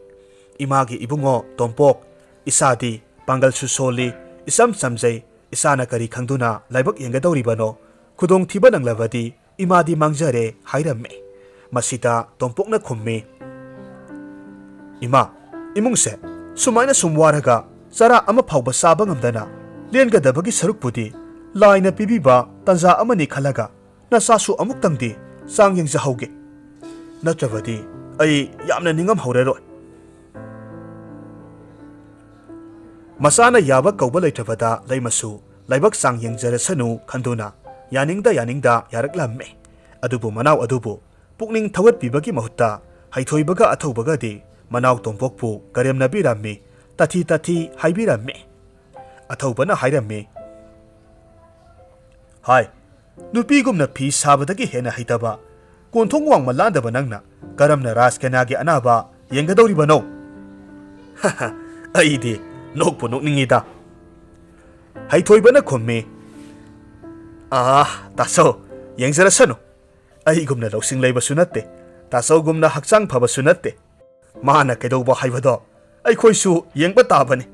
"ꯏꯃꯥꯒꯤ ꯏꯕꯨꯡꯉꯣ ꯇꯣꯝꯄꯣꯛ, ꯏꯁꯥꯗꯤ ꯄꯥꯡꯒꯜꯁꯨ ꯁꯣꯜꯂꯤ, ꯏꯆꯝ ꯆꯝꯖꯩ, ꯏꯁꯥꯅ ꯀꯔꯤ ꯈꯪꯗꯨꯅ ꯂꯥꯏꯕꯛ ꯌꯦꯡꯒꯗꯧꯔꯤꯕꯅꯣ? ꯈꯨꯗꯣꯡꯊꯤꯕ ꯅꯪꯂꯕꯗꯤ ꯏꯃꯥꯗꯤ ꯃꯥꯡꯖꯔꯦ" ꯍꯥꯏꯔꯝꯃꯤ꯫ ꯃꯁꯤꯗ ꯇꯣꯝꯄꯣꯛꯅ ꯈꯨꯝꯃꯤ, "ꯏꯃꯥ, ꯏꯃꯨꯡꯁꯦ ꯁꯨꯃꯥꯏꯅ ꯁꯨꯝ ꯋꯥꯔꯒ ꯆꯔꯥ ꯑꯃ ꯐꯥꯎꯕ ꯆꯥꯕ ꯉꯝꯗꯅ ꯂꯦꯟꯒꯗꯕꯒꯤ ꯁꯔꯨꯛꯄꯨꯗꯤ ꯂꯥꯏꯅ ꯄꯤꯕꯤꯕ ꯇꯥꯟꯖꯥ ꯑꯃꯅꯤ ꯈꯜꯂꯒ ꯅꯆꯥꯁꯨ ꯑꯃꯨꯛꯇꯪꯗꯤ ꯆꯥꯡ ꯌꯦꯡꯖꯍꯧꯒꯦ꯫ ꯅꯠꯇ꯭ꯔꯕꯗꯤ ꯑꯩ ꯌꯥꯝꯅ ꯅꯤꯡꯉꯝꯍꯧꯔꯔꯣꯏ꯫" ꯃꯆꯥꯅ ꯌꯥꯕ ꯀꯧꯕ ꯂꯩꯇ꯭ꯔꯕꯗ ꯂꯩꯃꯁꯨ ꯂꯥꯏꯕꯛ ꯆꯥꯡ ꯌꯦꯡꯖꯔꯁꯅꯨ ꯈꯟꯗꯨꯅ ꯌꯥꯅꯤꯡꯗ ꯌꯥꯅꯤꯡꯗ ꯌꯥꯔꯛꯂꯝꯃꯦ꯫ ꯑꯗꯨꯕꯨ ꯃꯅꯥꯎ ꯑꯗꯨꯕꯨ ꯄꯨꯛꯅꯤꯡ ꯊꯧꯒꯠꯄꯤꯕꯒꯤ ꯃꯍꯨꯠꯇ ꯍꯩꯊꯣꯏꯕꯒ ꯑꯊꯧꯕꯒꯗꯤ ꯃꯅꯥꯎ ꯇꯣꯝꯄꯣꯛꯄꯨ ꯀꯔꯦꯝꯅꯕꯤꯔꯝꯃꯤ, ꯇꯥꯊꯤ ꯇꯥꯊꯤ ꯍꯥꯏꯕꯤꯔꯝꯃꯤ꯫ ꯑꯊꯧꯕꯅ ꯍꯥꯏꯔꯝꯃꯤ, ꯍꯥꯏ, "ꯅꯨꯄꯤꯒꯨꯝꯅ ꯐꯤ ꯁꯥꯕꯗꯒꯤ ꯍꯦꯟꯅ ꯍꯩꯇꯕ, ꯀꯣꯟꯊꯣꯡ ꯋꯥꯡꯃ ꯂꯥꯟꯗꯕ ꯅꯪꯅ ꯀꯔꯝꯅ ꯔꯥꯖꯀꯟꯌꯥꯒꯤ ꯑꯅꯥꯕ ꯌꯦꯡꯒꯗꯧꯔꯤꯕꯅꯣ?" ꯑꯩꯗꯤ ꯅꯣꯛꯄꯨ ꯅꯣꯛꯅꯤꯡꯉꯤꯗ꯫ ꯍꯩꯊꯣꯏꯕꯅ ꯈꯨꯝꯃꯤ, "ꯑꯥ, ꯇꯥꯆꯧ, ꯌꯦꯡꯖꯔꯁꯅꯨ꯫ ꯑꯩꯒꯨꯝꯅ ꯂꯧꯁꯤꯡ ꯂꯩꯕꯁꯨ ꯅꯠꯇꯦ, ꯇꯥꯆꯧꯒꯨꯝꯅ ꯍꯛꯆꯥꯡ ꯐꯕꯁꯨ ꯅꯠꯇꯦ꯫ ꯃꯥꯅ ꯀꯩꯗꯧꯕ ꯍꯥꯏꯕꯗꯣ ꯑꯩꯈꯣꯏꯁꯨ ꯌꯦꯡꯕ ꯇꯥꯕꯅꯤ꯫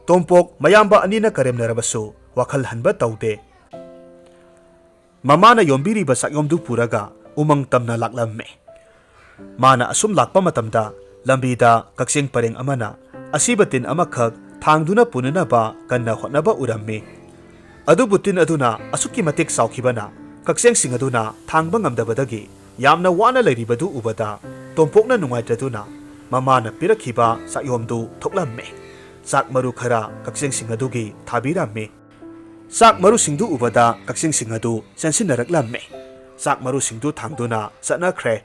ꯇꯣꯝꯄꯣꯛ ꯃꯌꯥꯝꯕ ꯑꯅꯤꯅ ꯀꯔꯦꯝꯅꯔꯕꯁꯨ ꯋꯥꯈꯜ ꯍꯟꯕ ꯇꯧꯗꯦ꯫ ꯃꯃꯥꯅ ꯌꯣꯝꯕꯤꯔꯤꯕ ꯆꯥꯛꯌꯣꯝꯗꯨ ꯄꯨꯔꯒ ꯎꯃꯪ ꯇꯝꯅ ꯂꯥꯛꯂꯝꯃꯤ꯫ ꯃꯥꯅ ꯑꯁꯨꯝ ꯂꯥꯛꯄ ꯃꯇꯝꯗ ꯂꯝꯕꯤꯗ ꯀꯛꯆꯦꯡ ꯄꯔꯦꯡ ꯑꯃꯅ ꯑꯁꯤꯕ ꯇꯤꯟ ꯑꯃꯈꯛ ꯊꯥꯡꯗꯨꯅ ꯄꯨꯅꯅꯕ ꯀꯟꯅ ꯍꯣꯠꯅꯕ ꯎꯔꯝꯃꯤ꯫ ꯑꯗꯨꯕꯨ ꯇꯤꯟ ꯑꯗꯨꯅ ꯑꯁꯨꯛꯀꯤ ꯃꯇꯤꯛ ꯆꯥꯎꯈꯤꯕꯅ ꯀꯛꯆꯦꯡꯁꯤꯡ ꯑꯗꯨꯅ ꯊꯥꯡꯕ ꯉꯝꯗꯕꯗꯒꯤ ꯌꯥꯝꯅ ꯋꯥꯅ ꯂꯩꯔꯤꯕꯗꯨ ꯎꯕꯗ ꯇꯣꯝꯄꯣꯛꯅ ꯅꯨꯡꯉꯥꯏꯇ꯭ꯔꯗꯨꯅ ꯃꯃꯥꯅ ꯄꯤꯔꯛꯈꯤꯕ ꯆꯥꯛꯌꯣꯝꯗꯨ ꯊꯣꯛꯂꯝꯃꯤ꯫ ꯆꯥꯛ ꯃꯔꯨ ꯈꯔ ꯀꯛꯆꯦꯡꯁꯤꯡ ꯑꯗꯨꯒꯤ ꯊꯥꯕꯤꯔꯝꯃꯤ꯫ ꯆꯥꯛ ꯃꯔꯨꯁꯤꯡꯗꯨ ꯎꯕꯗ ꯀꯛꯆꯦꯡꯁꯤꯡ ꯑꯗꯨ ꯆꯦꯟꯁꯤꯟꯅꯔꯛꯂꯝꯃꯤ꯫ ꯆꯥꯛ ꯃꯔꯨꯁꯤꯡꯗꯨ ꯊꯥꯡꯗꯨꯅ ꯆꯠꯅꯈ꯭ꯔꯦ꯫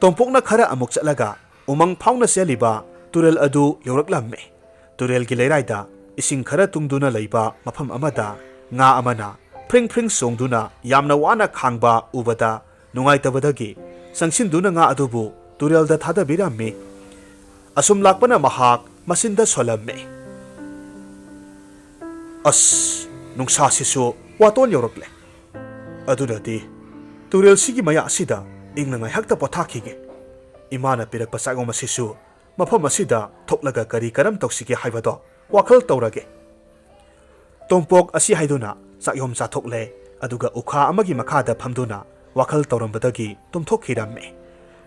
ꯇꯣꯝꯄꯣꯛꯅ ꯈꯔ ꯑꯃꯨꯛ ꯆꯠꯂꯒ ꯎꯃꯪ ꯐꯥꯎꯅ ꯆꯦꯜꯂꯤꯕ ꯇꯨꯔꯦꯜ ꯑꯗꯨ ꯌꯧꯔꯛꯂꯝꯃꯤ꯫ ꯇꯨꯔꯦꯜꯒꯤ ꯂꯩꯔꯥꯏꯗ ꯏꯁꯤꯡ ꯈꯔ ꯇꯨꯡꯗꯨꯅ ꯂꯩꯕ ꯃꯐꯝ ꯑꯃꯗ ꯉꯥ ꯑꯃꯅ ꯐ꯭ꯔꯤꯡ ꯐ꯭ꯔꯤꯡ ꯆꯣꯡꯗꯨꯅ ꯌꯥꯝꯅ ꯋꯥꯅ ꯈꯥꯡꯕ ꯎꯕꯗ ꯅꯨꯡꯉꯥꯏꯇꯕꯗꯒꯤ ꯆꯪꯁꯤꯟꯗꯨꯅ ꯉꯥ ꯑꯗꯨꯕꯨ ꯇꯨꯔꯦꯜꯗ ꯊꯥꯗꯕꯤꯔꯝꯃꯤ꯫ ꯑꯁꯨꯝ ꯂꯥꯛꯄꯅ ꯃꯍꯥꯛ ꯃꯆꯤꯟꯗ ꯁꯣꯜꯂꯝꯃꯤ꯫ "ꯑꯁ, ꯅꯨꯡꯁꯥꯁꯤꯁꯨ ꯋꯥꯇꯣꯟ ꯌꯧꯔꯛꯂꯦ꯫ ꯑꯗꯨꯅꯗꯤ ꯇꯨꯔꯦꯜꯁꯤꯒꯤ ꯃꯌꯥ ꯑꯁꯤꯗ ꯏꯪꯅ ꯉꯥꯏꯍꯥꯛꯇ ꯄꯣꯊꯥꯈꯤꯒꯦ꯫ ꯏꯃꯥꯅ ꯄꯤꯔꯛꯄ ꯆꯥꯛꯌꯣꯝ ꯑꯁꯤꯁꯨ ꯃꯐꯝ ꯑꯁꯤꯗ ꯊꯣꯛꯂꯒ ꯀꯔꯤ ꯀꯔꯝ ꯇꯧꯁꯤꯒꯦ ꯍꯥꯏꯕꯗꯣ ꯋꯥꯈꯜ ꯇꯧꯔꯒꯦ"꯫ ꯇꯣꯝꯄꯣꯛ ꯑꯁꯤ ꯍꯥꯏꯗꯨꯅ ꯆꯥꯛꯌꯣꯝ ꯆꯥꯊꯣꯛꯂꯦ꯫ ꯑꯗꯨꯒ ꯎꯈꯥ ꯑꯃꯒꯤ ꯃꯈꯥꯗ ꯐꯝꯗꯨꯅ ꯋꯥꯈꯜ ꯇꯧꯔꯝꯕꯗꯒꯤ ꯇꯨꯝꯊꯣꯛꯈꯤꯔꯝꯃꯤ꯫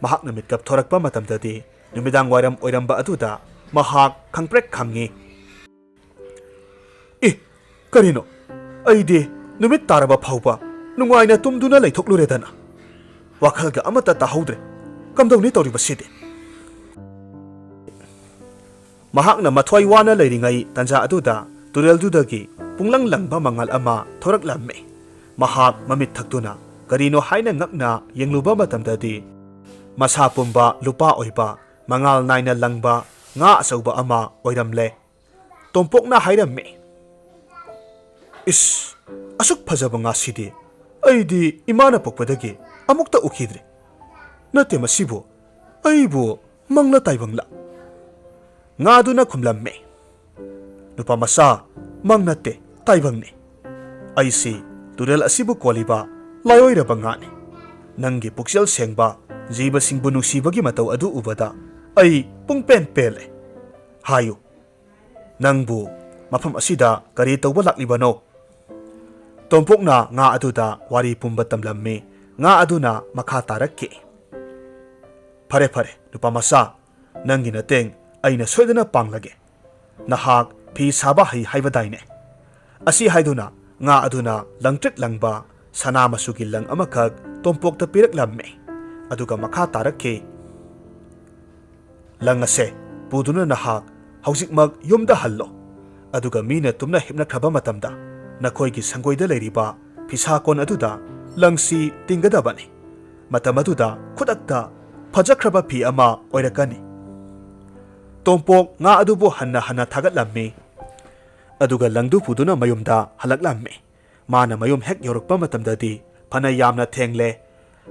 ꯃꯍꯥꯛꯅ ꯃꯤꯠꯀꯞ ꯊꯣꯔꯛꯄ ꯃꯇꯝꯗꯗꯤ ꯅꯨꯃꯤꯗꯥꯡ ꯋꯥꯏꯔꯝ ꯑꯣꯏꯔꯝꯕ ꯑꯗꯨꯗ ꯃꯍꯥꯛ ꯈꯪꯄ꯭ꯔꯦꯛ ꯈꯪꯉꯤ꯫ "ꯑꯦ, ꯀꯔꯤꯅꯣ? ꯑꯩꯗꯤ ꯅꯨꯃꯤꯠ ꯇꯥꯔꯕ ꯐꯥꯎꯕ ꯅꯨꯡꯉꯥꯏꯅ ꯇꯨꯝꯗꯨꯅ ꯂꯩꯊꯣꯛꯂꯨꯔꯦꯗꯅ꯫ ꯋꯥꯈꯜꯒ ꯑꯃꯠꯇ ꯇꯥꯍꯧꯗ꯭ꯔꯦ꯫ ꯀꯝꯗꯧꯅꯤ ꯇꯧꯔꯤꯕꯁꯤꯗꯤ?" ꯃꯍꯥꯛꯅ ꯃꯊ꯭ꯋꯥꯏ ꯋꯥꯅ ꯂꯩꯔꯤꯉꯩ ꯇꯟꯖꯥ ꯑꯗꯨꯗ ꯇꯨꯔꯦꯜꯗꯨꯗꯒꯤ ꯄꯨꯡꯂꯪ ꯂꯪꯕ ꯃꯉꯥꯜ ꯑꯃ ꯊꯣꯔꯛꯂꯝꯃꯤ꯫ ꯃꯍꯥꯛ ꯃꯃꯤꯠ ꯊꯛꯇꯨꯅ ꯀꯔꯤꯅꯣ ꯍꯥꯏꯅ ꯉꯛꯅ ꯌꯦꯡꯂꯨꯕ ꯃꯇꯝꯗꯗꯤ, ꯃꯁꯥ ꯄꯨꯝꯕ ꯂꯨꯄꯥ ꯑꯣꯏꯕ, ꯃꯉꯥꯜ ꯅꯥꯏꯅ ꯂꯪꯕ ꯉꯥ ꯑꯆꯧꯕ ꯑꯃ ꯑꯣꯏꯔꯝꯂꯦ꯫ ꯇꯣꯝꯄꯣꯛꯅ ꯍꯥꯏꯔꯝꯃꯤ, "ꯏꯁ, ꯑꯁꯨꯛ ꯐꯖꯕ ꯉꯥꯁꯤꯗꯤ ꯑꯩꯗꯤ ꯏꯃꯥꯅ ꯄꯣꯛꯄꯗꯒꯤ ꯑꯃꯨꯛꯇ ꯎꯈꯤꯗ꯭ꯔꯤ꯫ ꯅꯠꯇꯦ, ꯃꯁꯤꯕꯨ ꯑꯩꯕꯨ ꯃꯪꯂ ꯇꯥꯏꯕꯪꯂ?" ꯉꯥꯗꯨꯅ ꯈꯨꯝꯂꯝꯃꯤ, "ꯅꯨꯄꯥ ꯃꯆꯥ, ꯃꯪ ꯅꯠꯇꯦ, ꯇꯥꯏꯕꯪꯅꯤ꯫ ꯑꯩꯁꯤ ꯇꯨꯔꯦꯜ ꯑꯁꯤꯕꯨ ꯀꯣꯜꯂꯤꯕ ꯂꯥꯏꯑꯣꯏꯔꯕ ꯉꯥꯅꯤ꯫ ꯅꯪꯒꯤ ꯄꯨꯛꯆꯦꯜ ꯁꯦꯡꯕ, ꯖꯤꯕꯁꯤꯡꯕꯨ ꯅꯨꯡꯁꯤꯕꯒꯤ ꯃꯇꯧ ꯑꯗꯨ ꯎꯕꯗ ꯑꯩ ꯄꯨꯡꯄꯦꯟ ꯄꯦꯜꯂꯦ꯫ ꯍꯥꯏꯌꯨ, ꯅꯪꯕꯨ ꯃꯐꯝ ꯑꯁꯤꯗ ꯀꯔꯤ ꯇꯧꯕ ꯂꯥꯛꯂꯤꯕꯅꯣ?" ꯇꯣꯝꯄꯣꯛꯅ ꯉꯥ ꯑꯗꯨꯗ ꯋꯥꯔꯤ ꯄꯨꯝꯕ ꯇꯝꯂꯝꯃꯤ꯫ ꯉꯥ ꯑꯗꯨꯅ ꯃꯈꯥ ꯇꯥꯔꯛꯈꯤ, "ꯐꯔꯦ, ꯐꯔꯦ, ꯅꯨꯄꯥ ꯃꯆꯥ, ꯅꯪꯒꯤ ꯅꯇꯦꯡ ꯑꯩꯅ ꯁꯣꯏꯗꯅ ꯄꯥꯡꯂꯒꯦ꯫ ꯅꯍꯥꯛ ꯐꯤ ꯁꯥꯕ ꯍꯩ ꯍꯥꯏꯕꯗꯥꯏꯅꯦ?" ꯑꯁꯤ ꯍꯥꯏꯗꯨꯅ ꯉꯥ ꯑꯗꯨꯅ ꯂꯪꯇ꯭ꯔꯤꯛ ꯂꯪꯕ ꯁꯅꯥ ꯃꯆꯨꯒꯤ ꯂꯪ ꯑꯃꯈꯛ ꯇꯣꯝꯄꯣꯛꯇ ꯄꯤꯔꯛꯂꯝꯃꯤ꯫ ꯑꯗꯨꯒ ꯃꯈꯥ ꯇꯥꯔꯛꯈꯤ, "ꯂꯪ ꯑꯁꯦ ꯄꯨꯗꯨꯅ ꯅꯍꯥꯛ ꯍꯧꯖꯤꯛꯃꯛ ꯌꯨꯝꯗ ꯍꯜꯂꯣ꯫ ꯑꯗꯨꯒ ꯃꯤꯅ ꯇꯨꯝꯅ ꯍꯤꯞꯅꯈ꯭ꯔꯕ ꯃꯇꯝꯗ ꯅꯈꯣꯏꯒꯤ ꯁꯪꯒꯣꯏꯗ ꯂꯩꯔꯤꯕ ꯐꯤꯁꯥꯀꯣꯟ ꯑꯗꯨꯗ ꯂꯪꯁꯤ ꯇꯤꯡꯒꯗꯕꯅꯤ꯫ ꯃꯇꯝ ꯑꯗꯨꯗ ꯈꯨꯗꯛꯇ ꯐꯖꯈ꯭ꯔꯕ ꯐꯤ ꯑꯃ ꯑꯣꯏꯔꯛꯀꯅꯤ꯫" ꯇꯣꯝꯄꯣꯛ ꯉꯥ ꯑꯗꯨꯕꯨ ꯍꯟꯅ ꯍꯟꯅ ꯊꯥꯒꯠꯂꯝꯃꯤ꯫ ꯑꯗꯨꯒ ꯂꯪꯗꯨ ꯄꯨꯗꯨꯅ ꯃꯌꯨꯝꯗ ꯍꯜꯂꯛꯂꯝꯃꯤ꯫ ꯃꯥꯅ ꯃꯌꯨꯝ ꯍꯦꯛ ꯌꯧꯔꯛꯄ ꯃꯇꯝꯗꯗꯤ ꯐꯅ ꯌꯥꯝꯅ ꯊꯦꯡꯂꯦ꯫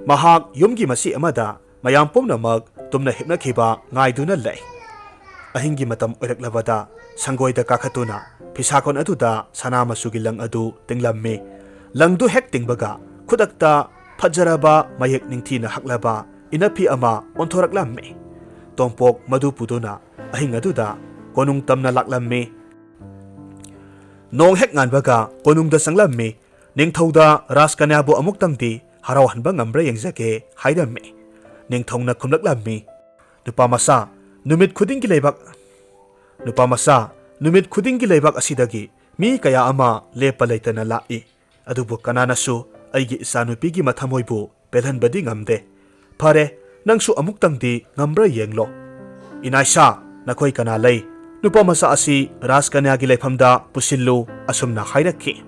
ꯃꯍꯥꯛ ꯌꯨꯝꯒꯤ ꯃꯆꯤ ꯑꯃꯗ ꯃꯌꯥꯝ ꯄꯨꯝꯅꯃꯛ ꯇꯨꯝꯅ ꯍꯤꯞꯅꯈꯤꯕ ꯉꯥꯏꯗꯨꯅ ꯂꯩ꯫ ꯑꯍꯤꯡꯒꯤ ꯃꯇꯝ ꯑꯣꯏꯔꯛꯂꯕꯗ ꯁꯪꯒꯣꯏꯗ ꯀꯥꯈꯠꯇꯨꯅ ꯐꯤꯁꯥꯀꯣꯟ ꯑꯗꯨꯗ ꯁꯅꯥ ꯃꯆꯨꯒꯤ ꯂꯪ ꯑꯗꯨ ꯇꯤꯡꯂꯝꯃꯤ꯫ ꯂꯪꯗꯨ ꯍꯦꯛ ꯇꯤꯡꯕꯒ ꯈꯨꯗꯛꯇ ꯐꯖꯔꯕ ꯃꯌꯦꯛ ꯅꯤꯡꯊꯤꯅ ꯍꯛꯂꯕ ꯏꯅꯐꯤ ꯑꯃ ꯑꯣꯟꯊꯣꯔꯛꯂꯝꯃꯤ꯫ ꯇꯣꯝꯄꯣꯛ ꯃꯗꯨ ꯄꯨꯗꯨꯅ ꯑꯍꯤꯡ ꯑꯗꯨꯗ ꯀꯣꯅꯨꯡ ꯇꯝꯅ ꯂꯥꯛꯂꯝꯃꯤ꯫ ꯅꯣꯡ ꯍꯦꯛ ꯉꯥꯟꯕꯒ ꯀꯣꯅꯨꯡꯗ ꯆꯪꯂꯝꯃꯤ꯫ ꯅꯤꯡꯊꯧꯗ ꯔꯥꯖꯀꯟꯌꯥꯕꯨ ꯑꯃꯨꯛꯇꯪꯗꯤ ꯍꯔꯥꯎꯍꯟꯕ ꯉꯝꯕ꯭ꯔꯥ ꯌꯦꯡꯖꯒꯦ ꯍꯥꯏꯔꯝꯃꯤ꯫ ꯅꯤꯡꯊꯧꯅ ꯈꯨꯝꯂꯛꯂꯝꯃꯤ, "ꯅꯨꯄꯥ ꯃꯆꯥ, ꯅꯨꯃꯤꯠ ꯈꯨꯗꯤꯡꯒꯤ ꯂꯩꯕꯥꯛ, ꯅꯨꯄꯥ ꯃꯆꯥ, ꯅꯨꯃꯤꯠ ꯈꯨꯗꯤꯡꯒꯤ ꯂꯩꯕꯥꯛ ꯑꯁꯤꯗꯒꯤ ꯃꯤ ꯀꯌꯥ ꯑꯃ ꯂꯦꯞꯄ ꯂꯩꯇꯅ ꯂꯥꯛꯏ꯫ ꯑꯗꯨꯕꯨ ꯀꯅꯥꯅꯁꯨ ꯑꯩꯒꯤ ꯏꯆꯥꯅꯨꯄꯤꯒꯤ ꯃꯊꯃꯣꯏꯕꯨ ꯄꯦꯜꯍꯟꯕꯗꯤ ꯉꯝꯗꯦ꯫ ꯐꯔꯦ, ꯅꯪꯁꯨ ꯑꯃꯨꯛꯇꯪꯗꯤ ꯉꯝꯕ꯭ꯔꯥ ꯌꯦꯡꯂꯣ꯫ ꯏꯅꯥꯏꯁꯥ, ꯅꯈꯣꯏ ꯀꯅꯥ ꯂꯩ? ꯅꯨꯄꯥ ꯃꯆꯥ ꯑꯁꯤ ꯔꯥꯖꯀꯟꯌꯥꯒꯤ ꯂꯩꯐꯝꯗ ꯄꯨꯁꯤꯜꯂꯨ," ꯑꯁꯨꯝꯅ ꯍꯥꯏꯔꯛꯈꯤ꯫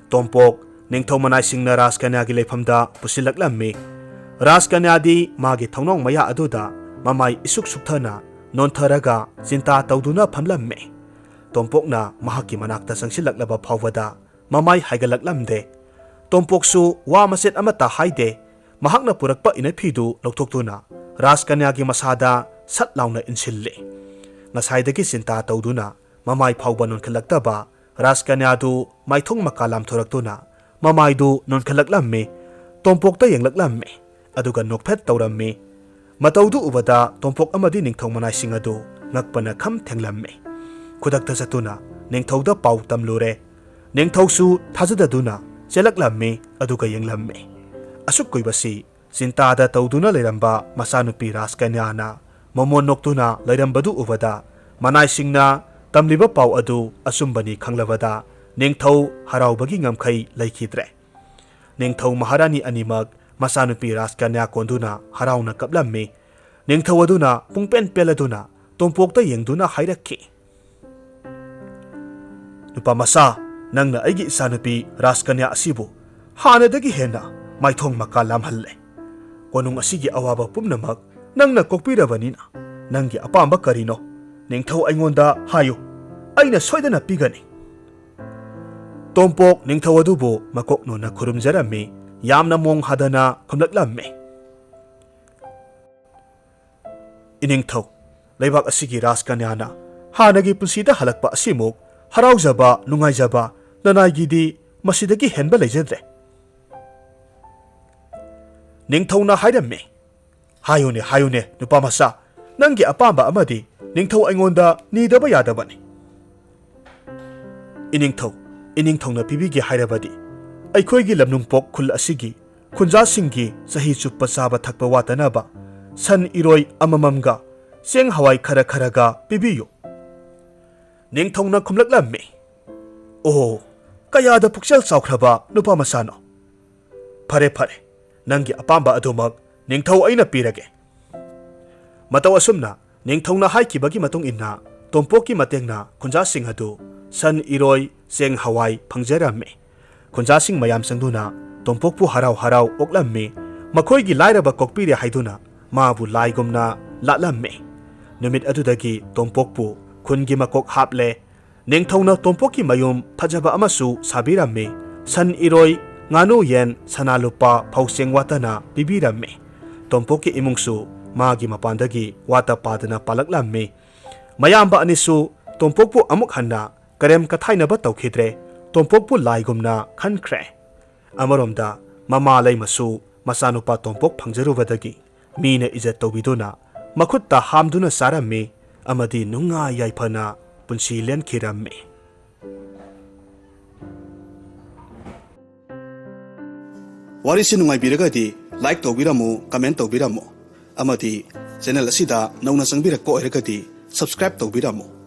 ꯇꯣꯝꯄꯣꯛ, ꯅꯤꯡꯊꯧ ꯃꯅꯥꯏꯁꯤꯡꯅ ꯔꯥꯖꯀꯟꯌꯥꯒꯤ ꯂꯩꯐꯝꯗ ꯄꯨꯁꯤꯜꯂꯛꯂꯝꯃꯤ꯫ ꯔꯥꯖꯀꯟꯌꯥꯗꯤ ꯃꯥꯒꯤ ꯊꯣꯡꯅꯥꯎ ꯃꯌꯥ ꯑꯗꯨꯗ ꯃꯃꯥꯏ ꯏꯁꯨꯛ ꯁꯨꯛꯊꯅ ꯅꯣꯟꯊꯔꯒ ꯆꯤꯟꯇꯥ ꯇꯧꯗꯨꯅ ꯐꯝꯂꯝꯃꯤ꯫ ꯇꯣꯝꯄꯣꯛꯅ ꯃꯍꯥꯛꯀꯤ ꯃꯅꯥꯛꯇ ꯆꯪꯁꯤꯜꯂꯛꯂꯕ ꯐꯥꯎꯕꯗ ꯃꯃꯥꯏ ꯍꯥꯏꯒꯠꯂꯛꯂꯝꯗꯦ꯫ ꯇꯣꯝꯄꯣꯛꯁꯨ ꯋꯥ ꯃꯆꯦꯠ ꯑꯃꯠꯇ ꯍꯥꯏꯗꯦ꯫ ꯃꯍꯥꯛꯅ ꯄꯨꯔꯛꯄ ꯏꯅꯐꯤꯗꯨ ꯂꯧꯊꯣꯛꯇꯨꯅ ꯔꯥꯖꯀꯟꯌꯥꯒꯤ ꯃꯁꯥꯗ ꯁꯠ ꯂꯥꯎꯅ ꯏꯟꯁꯤꯜꯂꯦ꯫ ꯉꯁꯥꯏꯗꯒꯤ ꯆꯤꯟꯇꯥ ꯇꯧꯗꯨꯅ ꯃꯃꯥꯏ ꯐꯥꯎꯕ ꯅꯣꯟꯈꯠꯂꯛꯇꯕ ꯔꯥꯖꯀꯟꯌꯥꯗꯨ ꯃꯥꯏꯊꯣꯡ ꯃꯀꯥ ꯂꯥꯝꯊꯣꯔꯛꯇꯨꯅ ꯃꯃꯥꯏꯗꯨ ꯅꯣꯟꯈꯠꯂꯛꯂꯝꯃꯤ꯫ ꯇꯣꯝꯄꯣꯛꯇ ꯌꯦꯡꯂꯛꯂꯝꯃꯤ꯫ ꯑꯗꯨꯒ ꯅꯣꯛꯐꯦꯠ ꯇꯧꯔꯝꯃꯤ꯫ ꯃꯇꯧꯗꯨ ꯎꯕꯗ ꯇꯣꯝꯄꯣꯛ ꯑꯃꯗꯤ ꯅꯤꯡꯊꯧ ꯃꯅꯥꯏꯁꯤꯡ ꯑꯗꯨ ꯉꯛꯄꯅ ꯈꯝ ꯊꯦꯡꯂꯝꯃꯤ꯫ ꯈꯨꯗꯛꯇ ꯆꯠꯇꯨꯅ ꯅꯤꯡꯊꯧꯗ ꯄꯥꯎ ꯇꯝꯂꯨꯔꯦ꯫ ꯅꯤꯡꯊꯧꯁꯨ ꯊꯥꯖꯗꯗꯨꯅ ꯆꯦꯜꯂꯛꯂꯝꯃꯤ꯫ ꯑꯗꯨꯒ ꯌꯦꯡꯂꯝꯃꯤ꯫ ꯑꯁꯨꯛ ꯀꯨꯏꯕꯁꯤ ꯆꯤꯟꯇꯥꯗ ꯇꯧꯗꯨꯅ ꯂꯩꯔꯝꯕ ꯃꯆꯥꯅꯨꯄꯤ ꯔꯥꯖꯀꯟꯌꯥꯅ ꯃꯃꯣꯟ ꯅꯣꯛꯇꯨꯅ ꯂꯩꯔꯝꯕꯗꯨ ꯎꯕꯗ, ꯃꯅꯥꯏꯁꯤꯡꯅ ꯇꯝꯂꯤꯕ ꯄꯥꯎ ꯑꯗꯨ ꯑꯆꯨꯝꯕꯅꯤ ꯈꯪꯂꯕꯗ, ꯅꯤꯡꯊꯧ ꯍꯔꯥꯎꯕꯒꯤ ꯉꯝꯈꯩ ꯂꯩꯈꯤꯗ꯭ꯔꯦ꯫ ꯅꯤꯡꯊꯧ ꯃꯍꯥꯔꯥꯅꯤ ꯑꯅꯤꯃꯛ ꯃꯆꯥꯅꯨꯄꯤ ꯔꯥꯖꯀꯟꯌꯥ ꯀꯣꯟꯗꯨꯅ ꯍꯔꯥꯎꯅ ꯀꯞꯂꯝꯃꯤ꯫ ꯅꯤꯡꯊꯧ ꯑꯗꯨꯅ ꯄꯨꯡꯄꯦꯟ ꯄꯦꯜꯂꯗꯨꯅ ꯇꯣꯝꯄꯣꯛꯇ ꯌꯦꯡꯗꯨꯅ ꯍꯥꯏꯔꯛꯈꯤ, "ꯅꯨꯄꯥ ꯃꯆꯥ, ꯅꯪꯅ ꯑꯩꯒꯤ ꯏꯆꯥꯅꯨꯄꯤ ꯔꯥꯖꯀꯟꯌꯥ ꯑꯁꯤꯕꯨ ꯍꯥꯟꯅꯗꯒꯤ ꯍꯦꯟꯅ ꯃꯥꯏꯊꯣꯡ ꯃꯀꯥ ꯂꯥꯝꯍꯜꯂꯦ꯫ ꯀꯣꯅꯨꯡ ꯑꯁꯤꯒꯤ ꯑꯋꯥꯕ ꯄꯨꯝꯅꯃꯛ ꯅꯪꯅ ꯀꯣꯛꯄꯤꯔꯕꯅꯤꯅ, ꯅꯪꯒꯤ ꯑꯄꯥꯝꯕ ꯀꯔꯤꯅꯣ, ꯅꯤꯡꯊꯧ ꯑꯩꯉꯣꯟꯗ ꯍꯥꯏꯌꯨ, ꯑꯩꯅ ꯁꯣꯏꯗꯅ ꯄꯤꯒꯅꯤ꯫" ꯇꯣꯝꯄꯣꯛ ꯅꯤꯡꯊꯧ ꯑꯗꯨꯕꯨ ꯃꯀꯣꯛ ꯅꯣꯟꯅ ꯈꯨꯔꯨꯝꯖꯔꯝꯃꯤ꯫ ꯌꯥꯝꯅ ꯃꯣꯡ ꯍꯥꯗꯅ ꯈꯨꯝꯂꯛꯂꯝꯃꯤ, "ꯏꯅꯤꯡꯊꯧ, ꯂꯩꯕꯥꯛ ꯑꯁꯤꯒꯤ ꯔꯥꯖꯀꯟꯌꯥꯅ ꯍꯥꯟꯅꯒꯤ ꯄꯨꯟꯁꯤꯗ ꯍꯜꯂꯛꯄ ꯑꯁꯤꯃꯨꯛ ꯍꯔꯥꯎꯖꯕ, ꯅꯨꯡꯉꯥꯏꯖꯕ ꯅꯅꯥꯏꯒꯤꯗꯤ ꯃꯁꯤꯗꯒꯤ ꯍꯦꯟꯕ ꯂꯩꯖꯗ꯭ꯔꯦ꯫" ꯅꯤꯡꯊꯧꯅ ꯍꯥꯏꯔꯝꯃꯤ, "ꯍꯥꯏꯌꯨꯅꯦ, ꯍꯥꯏꯌꯨꯅꯦ, ꯅꯨꯄꯥ ꯃꯆꯥ, ꯅꯪꯒꯤ ꯑꯄꯥꯝꯕ ꯑꯃꯗꯤ ꯅꯤꯡꯊꯧ ꯑꯩꯉꯣꯟꯗ ꯅꯤꯗꯕ ꯌꯥꯗꯕꯅꯤ꯫" "ꯏꯅꯤꯡꯊꯧ, ꯏꯅꯤꯡꯊꯧꯅ ꯄꯤꯕꯤꯒꯦ ꯍꯥꯏꯔꯕꯗꯤ, ꯑꯩꯈꯣꯏꯒꯤ ꯂꯝꯅꯨꯡꯄꯣꯛ ꯈꯨꯜ ꯑꯁꯤꯒꯤ ꯈꯨꯟꯖꯥꯁꯤꯡꯒꯤ ꯆꯍꯤ ꯆꯨꯞꯄ ꯆꯥꯕ ꯊꯛꯄ ꯋꯥꯠꯇꯅꯕ ꯁꯟ ꯏꯔꯣꯏ ꯑꯃꯃꯝꯒ ꯆꯦꯡ ꯍꯋꯥꯏ ꯈꯔ ꯈꯔꯒ ꯄꯤꯕꯤꯌꯨ꯫" ꯅꯤꯡꯊꯧꯅ ꯈꯨꯝꯂꯛꯂꯝꯃꯤ, "ꯑꯣ, ꯀꯌꯥꯗ ꯄꯨꯛꯆꯦꯜ ꯆꯥꯎꯈ꯭ꯔꯕ ꯅꯨꯄꯥ ꯃꯆꯥꯅꯣ! ꯐꯔꯦ, ꯐꯔꯦ, ꯅꯪꯒꯤ ꯑꯄꯥꯝꯕ ꯑꯗꯨꯃꯛ ꯅꯤꯡꯊꯧ ꯑꯩꯅ ꯄꯤꯔꯒꯦ꯫" ꯃꯇꯧ ꯑꯁꯨꯝꯅ ꯅꯤꯡꯊꯧꯅ ꯍꯥꯏꯈꯤꯕꯒꯤ ꯃꯇꯨꯡ ꯏꯟꯅ ꯇꯣꯝꯄꯣꯛꯀꯤ ꯃꯇꯦꯡꯅ ꯈꯨꯟꯖꯥꯁꯤꯡ ꯑꯗꯨ ꯁꯟ ꯏꯔꯣꯏ, ꯆꯦꯡ ꯍꯋꯥꯏ ꯐꯪꯖꯔꯝꯃꯤ꯫ ꯈꯨꯟꯖꯥꯁꯤꯡ ꯃꯌꯥꯝ ꯆꯪꯗꯨꯅ ꯇꯣꯝꯄꯣꯛꯄꯨ ꯍꯔꯥꯎ ꯍꯔꯥꯎ ꯑꯣꯛꯂꯝꯃꯤ꯫ ꯃꯈꯣꯏꯒꯤ ꯂꯥꯏꯔꯕ ꯀꯣꯛꯄꯤꯔꯦ ꯍꯥꯏꯗꯨꯅ ꯃꯥꯕꯨ ꯂꯥꯏꯒꯨꯝꯅ ꯂꯥꯠꯂꯝꯃꯤ꯫ ꯅꯨꯃꯤꯠ ꯑꯗꯨꯗꯒꯤ ꯇꯣꯝꯄꯣꯛꯄꯨ ꯈꯨꯟꯒꯤ ꯃꯀꯣꯛ ꯍꯥꯞꯂꯦ꯫ ꯅꯤꯡꯊꯧꯅ ꯇꯣꯝꯄꯣꯛꯀꯤ ꯃꯌꯨꯝ ꯐꯖꯕ ꯑꯃꯁꯨ ꯁꯥꯕꯤꯔꯝꯃꯤ꯫ ꯁꯟ ꯏꯔꯣꯏ, ꯉꯥꯅꯨ ꯌꯦꯟ, ꯁꯅꯥ ꯂꯨꯄꯥ, ꯐꯧ ꯆꯦꯡ ꯋꯥꯠꯇꯅ ꯄꯤꯕꯤꯔꯝꯃꯤ꯫ ꯇꯣꯝꯄꯣꯛꯀꯤ ꯏꯃꯨꯡꯁꯨ ꯃꯥꯒꯤ ꯃꯄꯥꯟꯗꯒꯤ ꯋꯥꯠꯇ ꯄꯥꯗꯅ ꯄꯥꯜꯂꯛꯂꯝꯃꯤ꯫ ꯃꯌꯥꯝꯕ ꯑꯅꯤꯁꯨ ꯇꯣꯝꯄꯣꯛꯄꯨ ꯑꯃꯨꯛ ꯍꯟꯅ ꯀꯔꯦꯝ ꯀꯊꯥꯏꯅꯕ ꯇꯧꯈꯤꯗ꯭ꯔꯦ꯫ ꯇꯣꯝꯄꯣꯛꯄꯨ ꯂꯥꯏꯒꯨꯝꯅ ꯈꯟꯈ꯭ꯔꯦ꯫ ꯑꯃꯔꯣꯝꯗ ꯃꯃꯥ ꯂꯩꯃꯁꯨ ꯃꯆꯥꯅꯨꯄꯥ ꯇꯣꯝꯄꯣꯛ ꯐꯪꯖꯔꯨꯕꯗꯒꯤ ꯃꯤꯅ ꯏꯖꯠ ꯇꯧꯕꯤꯗꯨꯅ ꯃꯈꯨꯠꯇ ꯍꯥꯝꯗꯨꯅ ꯆꯥꯔꯝꯃꯤ ꯑꯃꯗꯤ ꯅꯨꯡꯉꯥꯏ ꯌꯥꯏꯐꯅ ꯄꯨꯟꯁꯤ ꯂꯦꯟꯈꯤꯔꯝꯃꯤ꯫ ꯋꯥꯔꯤꯁꯤ ꯅꯨꯡꯉꯥꯏꯕꯤꯔꯒꯗꯤ like ꯇꯧꯕꯤꯔꯝꯃꯨ, comment ꯇꯧꯕꯤꯔꯝꯃꯨ, ꯑꯃꯗꯤ channel ꯑꯁꯤꯗ ꯅꯧꯅ ꯆꯪꯕꯤꯔꯛꯄ ꯑꯣꯏꯔꯒꯗꯤ subscribe ꯇꯧꯕꯤꯔꯝꯃꯨ꯫